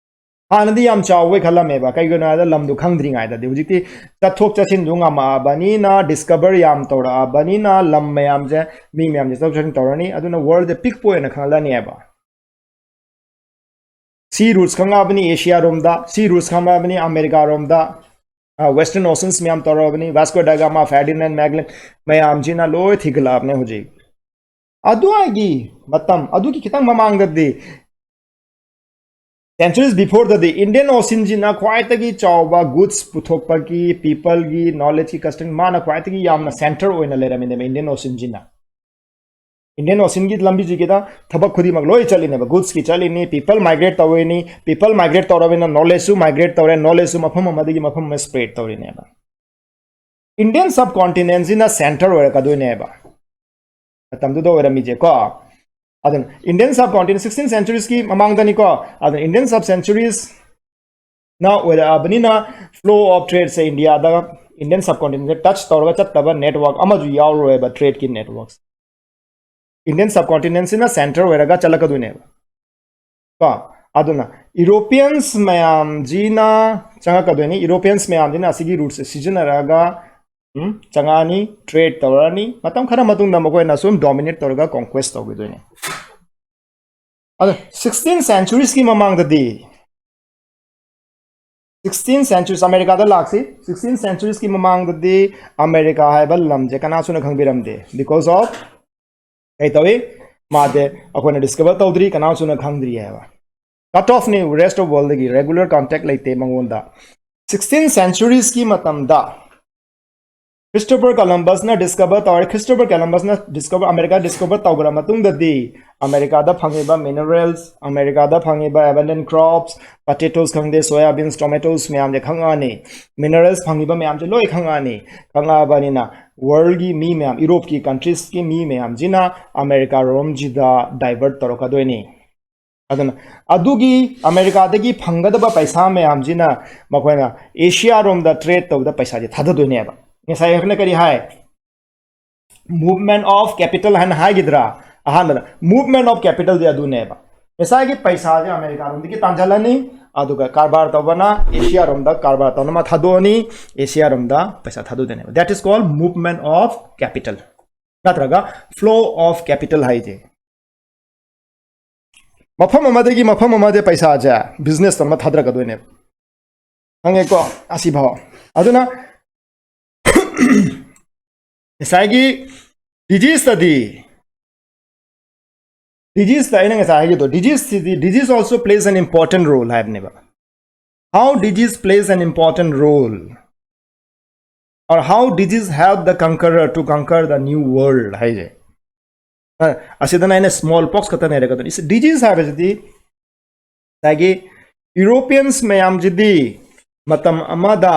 ꯍꯥꯟꯅꯗꯤ ꯌꯥꯝ ꯆꯥꯎꯕꯩ ꯈꯜꯂꯝꯃꯦꯕ, ꯀꯩꯒꯤꯅꯣ ꯍꯥꯏꯕꯗ ꯂꯝꯗꯣ ꯈꯪꯗ꯭ꯔꯤꯉꯩꯗꯗꯤ꯫ ꯍꯧꯖꯤꯛꯇꯤ ꯆꯠꯊꯣꯛ ꯆꯠꯁꯤꯟꯁꯨ ꯉꯝꯃꯛꯑꯕꯅꯤꯅ, ꯗꯤꯁꯀꯚꯔ ꯌꯥꯝ ꯇꯧꯔꯛꯑꯕꯅꯤꯅ, ꯂꯝ ꯃꯌꯥꯝꯁꯦ, ꯃꯤ ꯃꯌꯥꯝꯁꯦ ꯆꯠꯊꯣꯛ ꯆꯠꯁꯤꯟ ꯇꯧꯔꯅꯤ, ꯑꯗꯨꯅ ꯋꯥꯔꯜꯁꯦ ꯄꯤꯛꯄ ꯑꯣꯏꯅ ꯈꯪꯍꯜꯂꯅꯦꯕ꯫ ꯁꯤ ꯔꯨꯠꯁ ꯈꯪꯉꯛꯑꯕꯅꯤ ꯑꯦꯁꯤꯌꯥꯔꯣꯝꯗ, ꯁꯤ ꯔꯨꯠꯁ ꯈꯪꯉꯛꯑꯕꯅꯤ ꯑꯃꯦꯔꯤꯀꯥꯔꯣꯝꯗ, ꯋꯦꯁꯇꯔꯟ ꯑꯣꯁꯟꯁ ꯃꯌꯥꯝ ꯇꯧꯔꯛꯑꯕꯅꯤ, ꯚꯥꯁꯀꯣ ꯗ ꯒꯥꯃꯥ, ꯐꯦꯔꯗꯤꯅꯦꯟ ꯃꯦꯒꯂꯦꯟ ꯃꯌꯥꯝꯁꯤꯅ ꯂꯣꯏ ꯊꯤꯒꯠꯂꯛꯑꯕꯅꯦ ꯍꯧꯖꯤꯛ꯫ ꯑꯗꯨꯋꯥꯏꯒꯤ ꯃꯇꯝ, ꯑꯗꯨꯒꯤ ꯈꯤꯇꯪ ꯃꯃꯥꯡꯗꯗꯤ, centuries before ꯗꯗꯤ ꯏꯟꯗꯤꯌꯟ ꯑꯣꯁꯤꯟꯁꯤꯅ ꯈ꯭ꯋꯥꯏꯗꯒꯤ ꯆꯥꯎꯕ ꯒꯨꯗꯁ ꯄꯨꯊꯣꯛꯄꯒꯤ, ꯄꯤꯄꯜꯒꯤ, ꯅꯣꯂꯦꯖꯀꯤ, ꯀꯁꯇꯝ, ꯃꯥꯅ ꯈ꯭ꯋꯥꯏꯗꯒꯤ ꯌꯥꯝꯅ ꯁꯦꯟꯇꯔ ꯑꯣꯏꯅ ꯂꯩꯔꯝꯃꯤꯅꯦꯕ ꯏꯟꯗꯤꯌꯟ ꯑꯣꯁꯤꯟꯁꯤꯅ꯫ ꯏꯟꯗꯤꯌꯟ ꯑꯣꯁꯤꯟꯒꯤ ꯂꯝꯕꯤꯁꯤꯒꯤꯗ ꯊꯕꯛ ꯈꯨꯗꯤꯡꯃꯛ ꯂꯣꯏ ꯆꯠꯂꯤꯅꯦꯕ꯫ ꯒꯨꯗꯁꯀꯤ ꯆꯠꯂꯤꯅꯤ, ꯄꯤꯄꯜ ꯃꯥꯏꯒ꯭ꯔꯦꯠ ꯇꯧꯔꯤꯅꯤ, ꯄꯤꯄꯜ ꯃꯥꯏꯒ꯭ꯔꯦꯠ ꯇꯧꯔꯕꯅꯤꯅ ꯅꯣꯂꯦꯖꯁꯨ ꯃꯥꯏꯒ꯭ꯔꯦꯠ ꯇꯧꯔꯦ, ꯅꯣꯂꯦꯖꯁꯨ ꯃꯐꯝ ꯑꯃꯗꯒꯤ ꯃꯐꯝ ꯑꯃ ꯁ꯭ꯄ꯭ꯔꯦꯗ ꯇꯧꯔꯤꯅꯦꯕ꯫ ꯏꯟꯗꯤꯌꯟ ꯁꯕ ꯀꯣꯟꯇꯤꯅꯦꯟꯁꯤꯅ ꯁꯦꯟꯇꯔ ꯑꯣꯏꯔꯛꯀꯗꯣꯏꯅꯦꯕ ꯃꯇꯝꯗꯨꯗ ꯑꯣꯏꯔꯝꯃꯤꯁꯦꯀꯣ꯫ ꯑꯗꯨꯅ ꯏꯟꯗꯤꯌꯟ ꯁꯕ ꯀꯣꯟꯇꯤꯅꯦꯟ ꯁꯤꯛꯁꯇꯤꯟ ꯁꯦꯟꯆꯨꯔꯤꯁꯀꯤ ꯃꯃꯥꯡꯗꯅꯤꯀꯣ꯫ ꯑꯗꯨꯅ ꯏꯟꯗꯤꯌꯟ ꯁꯕ ꯁꯦꯟꯆꯨꯔꯤꯁꯅ ꯑꯣꯏꯔꯛꯑꯕꯅꯤꯅ flow of tradeꯁꯦ ꯏꯟꯗꯤꯌꯥꯗ, ꯏꯟꯗꯤꯌꯟ ꯁꯕ ꯀꯣꯟꯇꯤꯅꯦꯟꯁꯦ ꯇꯆ ꯇꯧꯔꯒ ꯆꯠꯇꯕ ꯅꯦꯠꯋꯥꯔꯛ ꯑꯃꯁꯨ ꯌꯥꯎꯔꯔꯣꯏꯕ, ꯇ꯭ꯔꯦꯗꯀꯤ ꯅꯦꯠꯋꯥꯔꯛꯁꯦ꯫ ꯏꯟꯗꯤꯌꯟ ꯁꯕ ꯀꯣꯟꯇꯤꯅꯦꯟꯁꯤꯅ ꯁꯦꯟꯇꯔ ꯑꯣꯏꯔꯒ ꯆꯠꯂꯛꯀꯗꯣꯏꯅꯦꯕ ꯀꯣ꯫ ꯑꯗꯨꯅ ꯌꯨꯔꯣꯄꯤꯌꯟꯁ ꯃꯌꯥꯝꯁꯤꯅ ꯆꯪꯉꯛꯀꯗꯣꯏꯅꯤ꯫ ꯌꯨꯔꯣꯄꯤꯌꯟꯁ ꯃꯌꯥꯝꯁꯤꯅ ꯑꯁꯤꯒꯤ ꯔꯨꯠꯁꯦ ꯁꯤꯖꯤꯟꯅꯔꯒ, ꯎꯝ, ꯆꯪꯉꯛꯑꯅꯤ, ꯇ꯭ꯔꯦꯗ ꯇꯧꯔꯛꯑꯅꯤ꯫ ꯃꯇꯝ ꯈꯔ ꯃꯇꯨꯡꯗ ꯃꯈꯣꯏꯅ ꯁꯨꯝ ꯗꯣꯃꯤꯅꯦꯠ ꯇꯧꯔꯒ ꯀꯣꯡꯀ꯭ꯋꯦꯁ ꯇꯧꯈꯤꯗꯣꯏꯅꯦ꯫ ꯑꯗꯣ ꯁꯤꯛꯁꯇꯤꯟ ꯁꯦꯟꯆꯨꯔꯤꯁꯀꯤ ꯃꯃꯥꯡꯗꯗꯤ, ꯁꯤꯛꯁꯇꯤꯟ ꯁꯦꯟꯆꯨꯔꯤꯁ, ꯑꯃꯦꯔꯤꯀꯥꯗ ꯂꯥꯛꯁꯤ꯫ ꯁꯤꯛꯁꯇꯤꯟ ꯁꯦꯟꯆꯨꯔꯤꯁꯀꯤ ꯃꯃꯥꯡꯗꯗꯤ ꯑꯃꯦꯔꯤꯀꯥ ꯍꯥꯏꯕ ꯂꯝꯁꯦ ꯀꯅꯥꯁꯨꯅ ꯈꯪꯕꯤꯔꯝꯗꯦ, because of ꯀꯩ ꯇꯧꯏ, ꯃꯥꯗꯤ ꯑꯩꯈꯣꯏꯅ ꯗꯤꯁꯀꯚꯔ ꯇꯧꯗ꯭ꯔꯤ, ꯀꯅꯥꯁꯨꯅ ꯈꯪꯗ꯭ꯔꯤ ꯍꯥꯏꯕ꯫ ꯀꯠ ꯑꯣꯐꯅꯤ rest of worldꯗꯒꯤ, ꯔꯦꯒꯨꯂꯔ ꯀꯟꯇꯦꯛ ꯂꯩꯇꯦ ꯃꯉꯣꯟꯗ꯫ ꯁꯤꯛꯁꯇꯤꯟ ꯁꯦꯟꯆꯨꯔꯤꯁꯀꯤ ꯃꯇꯝꯗ ꯈ꯭ꯔꯤꯁꯇꯣꯐꯔ ꯀꯂꯝꯕꯁꯅ ꯗꯤꯁꯀꯚꯔ ꯇꯧꯔꯦ꯫ ꯈ꯭ꯔꯤꯁꯇꯣꯐꯔ ꯀꯂꯝꯕꯁꯅ ꯗꯤꯁꯀꯚꯔ, ꯑꯃꯦꯔꯤꯀꯥ ꯗꯤꯁꯀꯚꯔ ꯇꯧꯈ꯭ꯔ ꯃꯇꯨꯡꯗꯗꯤ ꯑꯃꯦꯔꯤꯀꯥꯗ ꯐꯪꯉꯤꯕ ꯃꯤꯅꯔꯦꯜꯁ, ꯑꯃꯦꯔꯤꯀꯥꯗ ꯐꯪꯉꯤꯕ ꯑꯦꯕꯟꯗꯦꯟ ꯀ꯭ꯔꯣꯞꯁ, ꯄꯣꯇꯦꯇꯣꯁ ꯈꯪꯗꯦ, ꯁꯣꯌꯥꯕꯤꯟꯁ, ꯇꯣꯃꯦꯇꯣꯁ ꯃꯌꯥꯝꯁꯦ ꯈꯪꯉꯛꯑꯅꯤ꯫ ꯃꯤꯅꯔꯦꯜꯁ ꯐꯪꯉꯤꯕ ꯃꯌꯥꯝꯁꯦ ꯂꯣꯏ ꯈꯪꯉꯛꯑꯅꯤ꯫ ꯈꯪꯉꯛꯑꯕꯅꯤꯅ ꯋꯥꯔꯜꯒꯤ ꯃꯤ ꯃꯌꯥꯝ, ꯌꯨꯔꯣꯞꯀꯤ ꯀꯟꯇ꯭ꯔꯤꯁꯀꯤ ꯃꯤ ꯃꯌꯥꯝꯁꯤꯅ ꯑꯃꯦꯔꯤꯀꯥ ꯔꯣꯝꯁꯤꯗ ꯗꯥꯏꯚꯔꯠ ꯇꯧꯔꯛꯀꯗꯣꯏꯅꯤ꯫ ꯑꯗꯨꯅ ꯑꯗꯨꯒꯤ ꯑꯃꯦꯔꯤꯀꯥꯗꯒꯤ ꯐꯪꯒꯗꯕ ꯄꯩꯁꯥ ꯃꯌꯥꯝꯁꯤꯅ ꯃꯈꯣꯏꯅ ꯑꯦꯁꯤꯌꯥ ꯔꯣꯝꯗ ꯇ꯭ꯔꯦꯗ ꯇꯧꯕꯗ ꯄꯩꯁꯥꯁꯦ ꯊꯥꯗꯗꯣꯏꯅꯦꯕ꯫ ꯉꯁꯥꯏ ꯑꯩꯈꯣꯏꯅ ꯀꯔꯤ ꯍꯥꯏ? ꯃꯨꯚꯃꯦꯟ ꯑꯣꯐ ꯀꯦꯄꯤꯇꯜ ꯍꯥꯏꯅ ꯍꯥꯏꯈꯤꯗ꯭ꯔꯥ? ꯑꯍꯥꯟꯕꯗ ꯃꯨꯚꯃꯦꯟ ꯑꯣꯐ ꯀꯦꯄꯤꯇꯜꯗꯤ ꯑꯗꯨꯅꯦꯕ꯫ ꯉꯁꯥꯏꯒꯤ ꯄꯩꯁꯥꯁꯦ ꯑꯃꯦꯔꯤꯀꯥ ꯔꯣꯝꯗꯒꯤ ꯇꯥꯟꯁꯤꯜꯂꯅꯤ, ꯑꯗꯨꯒ ꯀꯔꯕꯥꯔ ꯇꯧꯕꯅ ꯑꯦꯁꯤꯌꯥ ꯔꯣꯝꯗ ꯀꯔꯕꯥꯔ ꯇꯧꯅꯕ ꯊꯥꯗꯣꯛꯑꯅꯤ, ꯑꯦꯁꯤꯌꯥ ꯔꯣꯝꯗ ꯄꯩꯁꯥ ꯊꯥꯗꯣꯛꯇꯣꯏꯅꯦꯕ꯫ That is called movement of capital, ꯅꯠꯇ꯭ꯔꯒ flow of capital ꯍꯥꯏꯁꯦ꯫ ꯃꯐꯝ ꯑꯃꯗꯒꯤ ꯃꯐꯝ ꯑꯃꯗ ꯄꯩꯁꯥꯁꯦ ꯕꯤꯖꯤꯅꯦꯁ ꯑꯃ ꯊꯥꯗꯔꯛꯀꯗꯣꯏꯅꯦꯕ꯫ ꯈꯪꯉꯦꯀꯣ? ꯑꯁꯤꯐꯥꯎ꯫ ꯑꯗꯨꯅ ꯉꯁꯥꯏꯒꯤ ꯗꯤꯖꯤꯁꯇꯗꯤ, ꯗꯤꯖꯤꯁꯇ ꯑꯩꯅ ꯉꯁꯥꯏ ꯍꯥꯏꯈꯤꯗꯣ, ꯗꯤꯖꯤꯁꯁꯤꯗꯤ, disease also plays an important role ꯍꯥꯏꯕꯅꯦꯕ꯫ How disease plays an important role, or how disease help the conqueror to conquer the new world ꯍꯥꯏꯁꯦ꯫ ꯑ, ꯑꯁꯤꯗꯅ ꯑꯩꯅ ꯁ꯭ꯃꯣꯜ ꯄꯣꯛꯁ ꯈꯛꯇ ꯅꯩꯔꯛꯀꯗꯣꯏꯅꯤ꯫ ꯗꯤꯖꯤꯁ ꯍꯥꯏꯕꯁꯤꯗꯤ ꯉꯁꯥꯏꯒꯤ ꯌꯨꯔꯣꯄꯤꯌꯟꯁ ꯃꯌꯥꯝꯁꯤꯗꯤ ꯃꯇꯝ ꯑꯃꯗ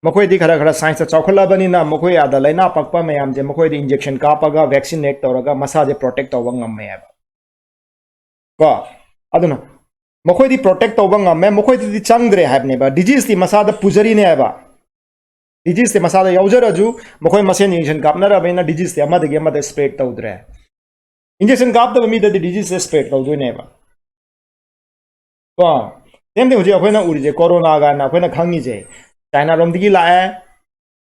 ꯃꯈꯣꯏꯗꯤ ꯈꯔ ꯈꯔ ꯁꯥꯏꯟꯁꯇ ꯆꯥꯎꯈꯠꯂꯕꯅꯤꯅ ꯃꯈꯣꯏ ꯑꯥꯗ ꯂꯥꯏꯅꯥ ꯄꯛꯄ ꯃꯌꯥꯝꯁꯦ ꯃꯈꯣꯏꯗꯤ ꯏꯟꯖꯦꯛꯁꯟ ꯀꯥꯞꯄꯒ, ꯚꯦꯛꯁꯤꯅꯦꯠ ꯇꯧꯔꯒ ꯃꯁꯥꯁꯦ ꯄ꯭ꯔꯣꯇꯦꯛ ꯇꯧꯕ ꯉꯝꯃꯦ ꯍꯥꯏꯕ꯫ ꯀꯣ? ꯑꯗꯨꯅ ꯃꯈꯣꯏꯗꯤ ꯄ꯭ꯔꯣꯇꯦꯛ ꯇꯧꯕ ꯉꯝꯃꯦ, ꯃꯈꯣꯏꯗꯗꯤ ꯆꯪꯗ꯭ꯔꯦ ꯍꯥꯏꯕꯅꯦꯕ꯫ ꯗꯤꯖꯤꯁꯇꯤ ꯃꯁꯥꯗ ꯄꯨꯖꯔꯤꯅꯦ ꯍꯥꯏꯕ꯫ ꯗꯤꯖꯤꯁꯇꯤ ꯃꯁꯥꯗ ꯌꯥꯎꯖꯔꯁꯨ ꯃꯈꯣꯏ ꯃꯁꯦꯟ ꯏꯟꯖꯦꯛꯁꯟ ꯀꯥꯞꯅꯔꯕꯅꯤꯅ ꯗꯤꯖꯤꯁꯇꯤ ꯑꯃꯗꯒꯤ ꯑꯃꯗ ꯁ꯭ꯄ꯭ꯔꯦꯗ ꯇꯧꯗ꯭ꯔꯦ꯫ ꯏꯟꯖꯦꯛꯁꯟ ꯀꯥꯞꯇꯕ ꯃꯤꯗꯗꯤ ꯗꯤꯖꯤꯁꯁꯦ ꯁ꯭ꯄ꯭ꯔꯦꯗ ꯇꯧꯗꯣꯏꯅꯦꯕ꯫ ꯀꯣ? ꯁꯦꯝ ꯊꯤꯡ ꯍꯧꯖꯤꯛ ꯑꯩꯈꯣꯏꯅ ꯎꯔꯤꯁꯦ, ꯀꯣꯔꯣꯅꯥ ꯀꯥꯏꯅ ꯑꯩꯈꯣꯏꯅ ꯈꯪꯉꯤꯁꯦ, ꯆꯥꯏꯅꯥꯔꯣꯝꯗꯒꯤ ꯂꯥꯛꯑꯦ꯫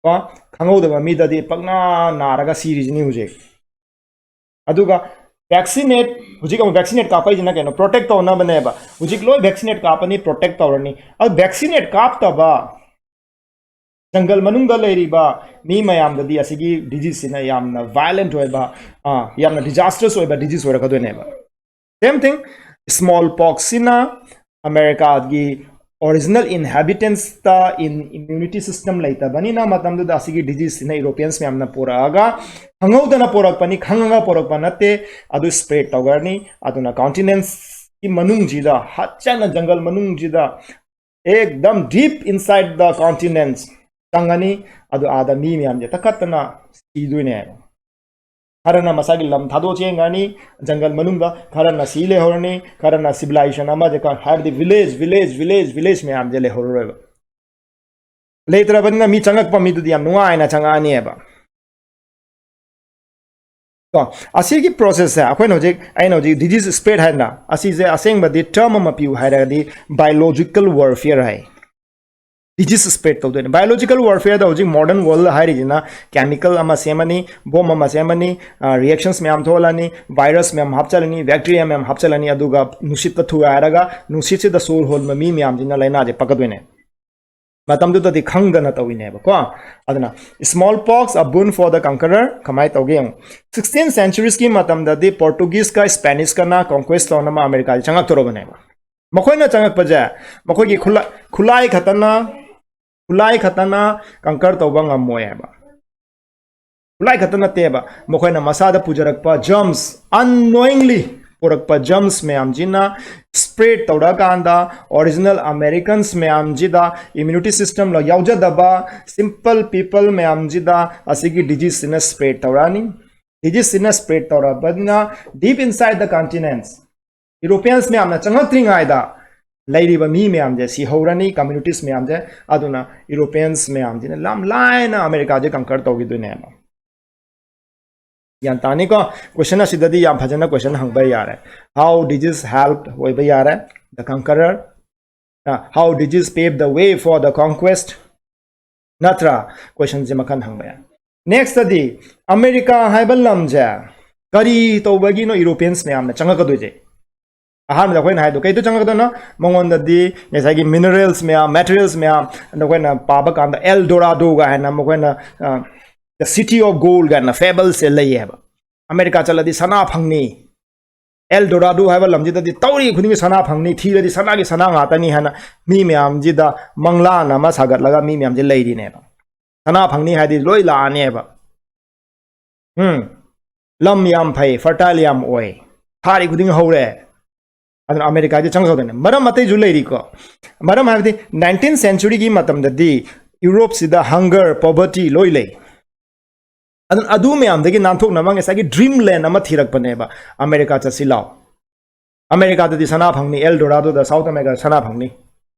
ꯀꯣ? ꯈꯪꯍꯧꯗꯕ ꯃꯤꯗꯗꯤ ꯄꯛꯅꯥ ꯅꯥꯔꯒ ꯁꯤꯔꯤꯁꯤꯅꯤ ꯍꯧꯖꯤꯛ꯫ ꯑꯗꯨꯒ ꯚꯦꯛꯁꯤꯅꯦꯠ, ꯍꯧꯖꯤꯛ ꯑꯃꯨꯛ ꯚꯦꯛꯁꯤꯅꯦꯠ ꯀꯥꯞꯄꯛꯏꯁꯤꯅ ꯀꯩꯅꯣ? ꯄ꯭ꯔꯣꯇꯦꯛ ꯇꯧꯅꯕꯅꯦꯕ꯫ ꯍꯧꯖꯤꯛ ꯂꯣꯏ ꯚꯦꯛꯁꯤꯅꯦꯠ ꯀꯥꯞꯄꯅꯤ, ꯄ꯭ꯔꯣꯇꯦꯛ ꯇꯧꯔꯅꯤ꯫ ꯑꯗꯨ ꯚꯦꯛꯁꯤꯅꯦꯠ ꯀꯥꯞꯇꯕ ꯖꯪꯒꯜ ꯃꯅꯨꯡꯗ ꯂꯩꯔꯤꯕ ꯃꯤ ꯃꯌꯥꯝꯗꯗꯤ ꯑꯁꯤꯒꯤ ꯗꯤꯖꯤꯁꯁꯤꯅ ꯌꯥꯝꯅ ꯚꯥꯏꯂꯦꯟꯠ ꯑꯣꯏꯕ, ꯑꯥ, ꯌꯥꯝꯅ ꯗꯤꯖꯥꯁꯇ꯭ꯔꯁ ꯑꯣꯏꯕ ꯗꯤꯖꯤꯁ ꯑꯣꯏꯔꯛꯀꯗꯣꯏꯅꯦꯕ꯫ ꯁꯦꯝ ꯊꯤꯡ, ꯁ꯭ꯃꯣꯜ ꯄꯣꯛꯁꯁꯤꯅ ꯑꯃꯦꯔꯤꯀꯥꯒꯤ original inhabitants ꯇ in immunity system ꯂꯩꯇꯕꯅꯤꯅ ꯃꯇꯝꯗꯨꯗ ꯑꯁꯤꯒꯤ disease ꯁꯤꯅ Europeans ꯃꯌꯥꯝꯅ ꯄꯨꯔꯛꯑꯒ, ꯈꯪꯍꯧꯗꯅ ꯄꯨꯔꯛꯄꯅꯤ, ꯈꯪꯉꯒ ꯄꯨꯔꯛꯄ ꯅꯠꯇꯦ, ꯑꯗꯨ spread ꯇꯧꯈ꯭ꯔꯅꯤ꯫ ꯑꯗꯨꯅ continents ꯀꯤ ꯃꯅꯨꯡꯁꯤꯗ, ꯍꯠꯆꯅ ꯖꯪꯒꯜ ꯃꯅꯨꯡꯁꯤꯗ, ꯑꯦꯛꯗꯝ deep inside the continents ꯆꯪꯉꯅꯤ꯫ ꯑꯗꯨ ꯑꯥꯗ ꯃꯤ ꯃꯌꯥꯝꯁꯦ ꯇꯛꯈꯠꯇꯅ ꯁꯤꯗꯣꯏꯅꯦꯕ꯫ ꯈꯔꯅ ꯃꯁꯥꯒꯤ ꯂꯝ ꯊꯥꯗꯣꯛ ꯆꯦꯟꯈ꯭ꯔꯅꯤ ꯖꯪꯒꯜ ꯃꯅꯨꯡꯗ, ꯈꯔꯅ ꯁꯤ ꯂꯩꯍꯧꯔꯅꯤ, ꯈꯔꯅ civilization ꯑꯃꯗ ꯀ-, ꯍꯥꯏꯕꯗꯤ village, village, village, village ꯃꯌꯥꯝꯁꯦ ꯂꯩꯍꯧꯔꯔꯣꯏꯕ꯫ ꯂꯩꯇ꯭ꯔꯕꯅꯤꯅ ꯃꯤ ꯆꯪꯉꯛꯄ ꯃꯤꯗꯨꯗꯤ ꯌꯥꯝ ꯅꯨꯡꯉꯥꯏꯅ ꯆꯪꯉꯛꯑꯅꯦꯕ꯫ ꯀꯣ, ꯑꯁꯤꯒꯤ process ꯁꯦ ꯑꯩꯈꯣꯏꯅ ꯍꯧꯖꯤꯛ, ꯑꯩꯅ ꯍꯧꯖꯤꯛ disease spread ꯍꯥꯏꯗꯅ, ꯑꯁꯤꯁꯦ ꯑꯁꯦꯡꯕꯗꯤ term ꯑꯃ ꯄꯤꯌꯨ ꯍꯥꯏꯔꯒꯗꯤ biological warfare ꯍꯥꯏ꯫ Disease spread ꯇꯧꯗꯣꯏꯅꯦ꯫ Biological warfare ꯗ ꯍꯧꯖꯤꯛ modern world ꯍꯥꯏꯔꯤꯁꯤꯅ chemical ꯑꯃ ꯁꯦꯝꯃꯅꯤ, bomb ꯑꯃ ꯁꯦꯝꯃꯅꯤ, reactions ꯃꯌꯥꯝ ꯊꯣꯛꯍꯜꯂꯅꯤ, virus ꯃꯌꯥꯝ ꯍꯥꯞꯆꯜꯂꯅꯤ, bacteria ꯃꯌꯥꯝ ꯍꯥꯞꯆꯜꯂꯅꯤ, ꯑꯗꯨꯒ ꯅꯨꯡꯁꯤꯠꯇ ꯊꯨꯒꯥꯏꯔꯒ ꯅꯨꯡꯁꯤꯠꯁꯤꯗ ꯁꯣꯔ ꯍꯣꯟꯕ ꯃꯤ ꯃꯌꯥꯝꯁꯤꯅ ꯂꯥꯏꯅꯥꯁꯦ ꯄꯛꯀꯗꯣꯏꯅꯦ꯫ ꯃꯇꯝꯗꯨꯗꯗꯤ ꯈꯪꯗꯅ ꯇꯧꯔꯤꯅꯦꯕꯀꯣ꯫ ꯑꯗꯨꯅ small pox, a boon for the conqueror, ꯀꯃꯥꯏꯅ ꯇꯧꯒꯦ ꯌꯦꯡꯉꯨ꯫ Sixteenth centuries ꯀꯤ ꯃꯇꯝꯗꯗꯤ Portuguese ꯀ Spanish ꯀꯅ conquest ꯇꯧꯅꯕ ꯑꯃꯦꯔꯤꯀꯥꯗ ꯆꯪꯉꯛꯇꯧꯔꯕꯅꯦꯕ꯫ ꯃꯈꯣꯏꯅ ꯆꯪꯉꯛꯄꯁꯦ ꯃꯈꯣꯏꯒꯤ ꯈꯨꯠꯂꯥꯏ, ꯈꯨꯠꯂꯥꯏ ꯈꯛꯇꯅ, ꯈꯨꯠꯂꯥꯏ ꯈꯛꯇꯅ conquer ꯇꯧꯕ ꯉꯝꯃꯣꯏ ꯍꯥꯏꯕ꯫ ꯈꯨꯠꯂꯥꯏ ꯈꯛꯇ ꯅꯠꯇꯦꯕ, ꯃꯈꯣꯏꯅ ꯃꯁꯥꯗ ꯄꯨꯖꯔꯛꯄ germs, unknowingly ꯄꯨꯔꯛꯄ germs ꯃꯌꯥꯝꯁꯤꯅ spread ꯇꯧꯔꯛꯑꯀꯥꯟꯗ original Americans ꯃꯌꯥꯝꯁꯤꯗ, immunity system ꯂ ꯌꯥꯎꯖꯗꯕ simple people ꯃꯌꯥꯝꯁꯤꯗ ꯑꯁꯤꯒꯤ disease ꯁꯤꯅ spread ꯇꯧꯔꯛꯑꯅꯤ꯫ Disease ꯁꯤꯅ spread ꯇꯧꯔꯕꯅꯤꯅ deep inside the continents, Europeans ꯃꯌꯥꯝꯅ ꯆꯪꯉꯛꯇ꯭ꯔꯤꯉꯩꯗ ꯂꯩꯔꯤꯕ ꯃꯤ ꯃꯌꯥꯝꯁꯦ ꯁꯤꯍꯧꯔꯅꯤ, communities ꯃꯌꯥꯝꯁꯦ꯫ ꯑꯗꯨꯅ Europeans ꯃꯌꯥꯝꯁꯤꯅ ꯌꯥꯝ ꯂꯥꯏꯅ ꯑꯃꯦꯔꯤꯀꯥꯁꯦ conquer ꯇꯧꯈꯤꯗꯣꯏꯅꯦꯕ꯫ ꯒ꯭ꯌꯥꯟ ꯇꯥꯅꯤꯀꯣ? Question ꯑꯁꯤꯗꯗꯤ ꯌꯥꯝ ꯐꯖꯅ question ꯍꯪꯕ ꯌꯥꯔꯦ꯫ How disease helped ꯑꯣꯏꯕ ꯌꯥꯔꯦ, the conqueror? ꯑ, how disease paved the way for the conquest? ꯅꯠꯇ꯭ꯔꯥ? Question ꯁꯦ ꯃꯈꯜ ꯍꯪꯕ ꯌꯥꯏ꯫ Next ꯇꯗꯤ ꯑꯃꯦꯔꯤꯀꯥ ꯍꯥꯏꯕ ꯂꯝꯁꯦ ꯀꯔꯤ ꯇꯧꯕꯒꯤꯅꯣ Europeans ꯃꯌꯥꯝꯅ ꯆꯪꯉꯛꯀꯗꯣꯏꯁꯦ? ꯑꯍꯥꯟꯕꯗ ꯑꯩꯈꯣꯏꯅ ꯍꯥꯏꯗꯣ ꯀꯩꯗ ꯆꯪꯉꯛꯀꯗꯣꯏꯅꯣ? ꯃꯉꯣꯟꯗꯗꯤ ꯉꯁꯥꯏꯒꯤ minerals ꯃꯌꯥꯝ, materials ꯃꯌꯥꯝ, ꯑꯗꯣ ꯑꯩꯈꯣꯏꯅ ꯄꯥꯕ ꯀꯥꯟꯗ El Dorado ꯒ ꯍꯥꯏꯅ ꯃꯈꯣꯏꯅ, ꯑ, the city of gold ꯀꯥꯏꯅ fable ꯁꯦ ꯂꯩꯌꯦꯕ꯫ ꯑꯃꯦꯔꯤꯀꯥ ꯆꯠꯂꯗꯤ ꯁꯅꯥ ꯐꯪꯅꯤ꯫ ꯑꯦꯜ ꯗꯣꯔꯥꯗꯣ ꯍꯥꯏꯕ ꯂꯝꯁꯤꯗꯗꯤ ꯇꯧꯔꯤ ꯈꯨꯗꯤꯡꯒꯤ ꯁꯅꯥ ꯐꯪꯅꯤ, ꯊꯤꯔꯗꯤ ꯁꯅꯥꯒꯤ ꯁꯅꯥ ꯉꯥꯛꯇꯅꯤ ꯍꯥꯏꯅ ꯃꯤ ꯃꯌꯥꯝꯁꯤꯗ ꯃꯪꯂꯥꯟ ꯑꯃ ꯁꯥꯒꯠꯂꯒ ꯃꯤ ꯃꯌꯥꯝꯁꯦ ꯂꯩꯔꯤꯅꯦꯕ꯫ ꯁꯅꯥ ꯐꯪꯅꯤ ꯍꯥꯏꯗꯤ ꯂꯣꯏ ꯂꯥꯛꯑꯅꯦꯕ꯫ ꯎꯝ, ꯂꯝ ꯌꯥꯝ ꯐꯩ, ꯐꯔꯇꯥꯏꯜ ꯌꯥꯝ ꯑꯣꯏ, ꯊꯥꯔꯤ ꯈꯨꯗꯤꯡ ꯍꯧꯔꯦ꯫ ꯑꯗꯨꯅ ꯑꯃꯦꯔꯤꯀꯥꯗꯤ ꯆꯪꯖꯧꯗꯅꯦ꯫ ꯃꯔꯝ ꯑꯇꯩꯁꯨ ꯂꯩꯔꯤꯀꯣ꯫ ꯃꯔꯝ ꯍꯥꯏꯕꯗꯤ ꯅꯥꯏꯟꯇꯤꯟ ꯁꯦꯟꯆꯨꯔꯤꯒꯤ ꯃꯇꯝꯗꯗꯤ ꯌꯨꯔꯣꯞꯁꯤꯗ ꯍꯪꯒꯔ, ꯄꯣꯚꯔꯇꯤ ꯂꯣꯏ ꯂꯩ꯫ ꯑꯗꯨꯅ ꯑꯗꯨ ꯃꯌꯥꯝꯗꯒꯤ ꯅꯥꯟꯊꯣꯛꯅꯕ ꯉꯁꯥꯏꯒꯤ ꯗ꯭ꯔꯤꯝ ꯂꯦꯟ ꯑꯃ ꯊꯤꯔꯛꯄꯅꯦꯕ꯫ ꯑꯃꯦꯔꯤꯀꯥ ꯆꯠꯁꯤ ꯂꯥꯎ꯫ ꯑꯃꯦꯔꯤꯀꯥꯗꯗꯤ ꯁꯅꯥ ꯐꯪꯅꯤ, ꯑꯦꯜ ꯗꯣꯔꯥꯗꯣꯗ, ꯁꯥꯎꯠ ꯑꯃꯦꯔꯤꯀꯥꯗ ꯁꯅꯥ ꯐꯪꯅꯤ꯫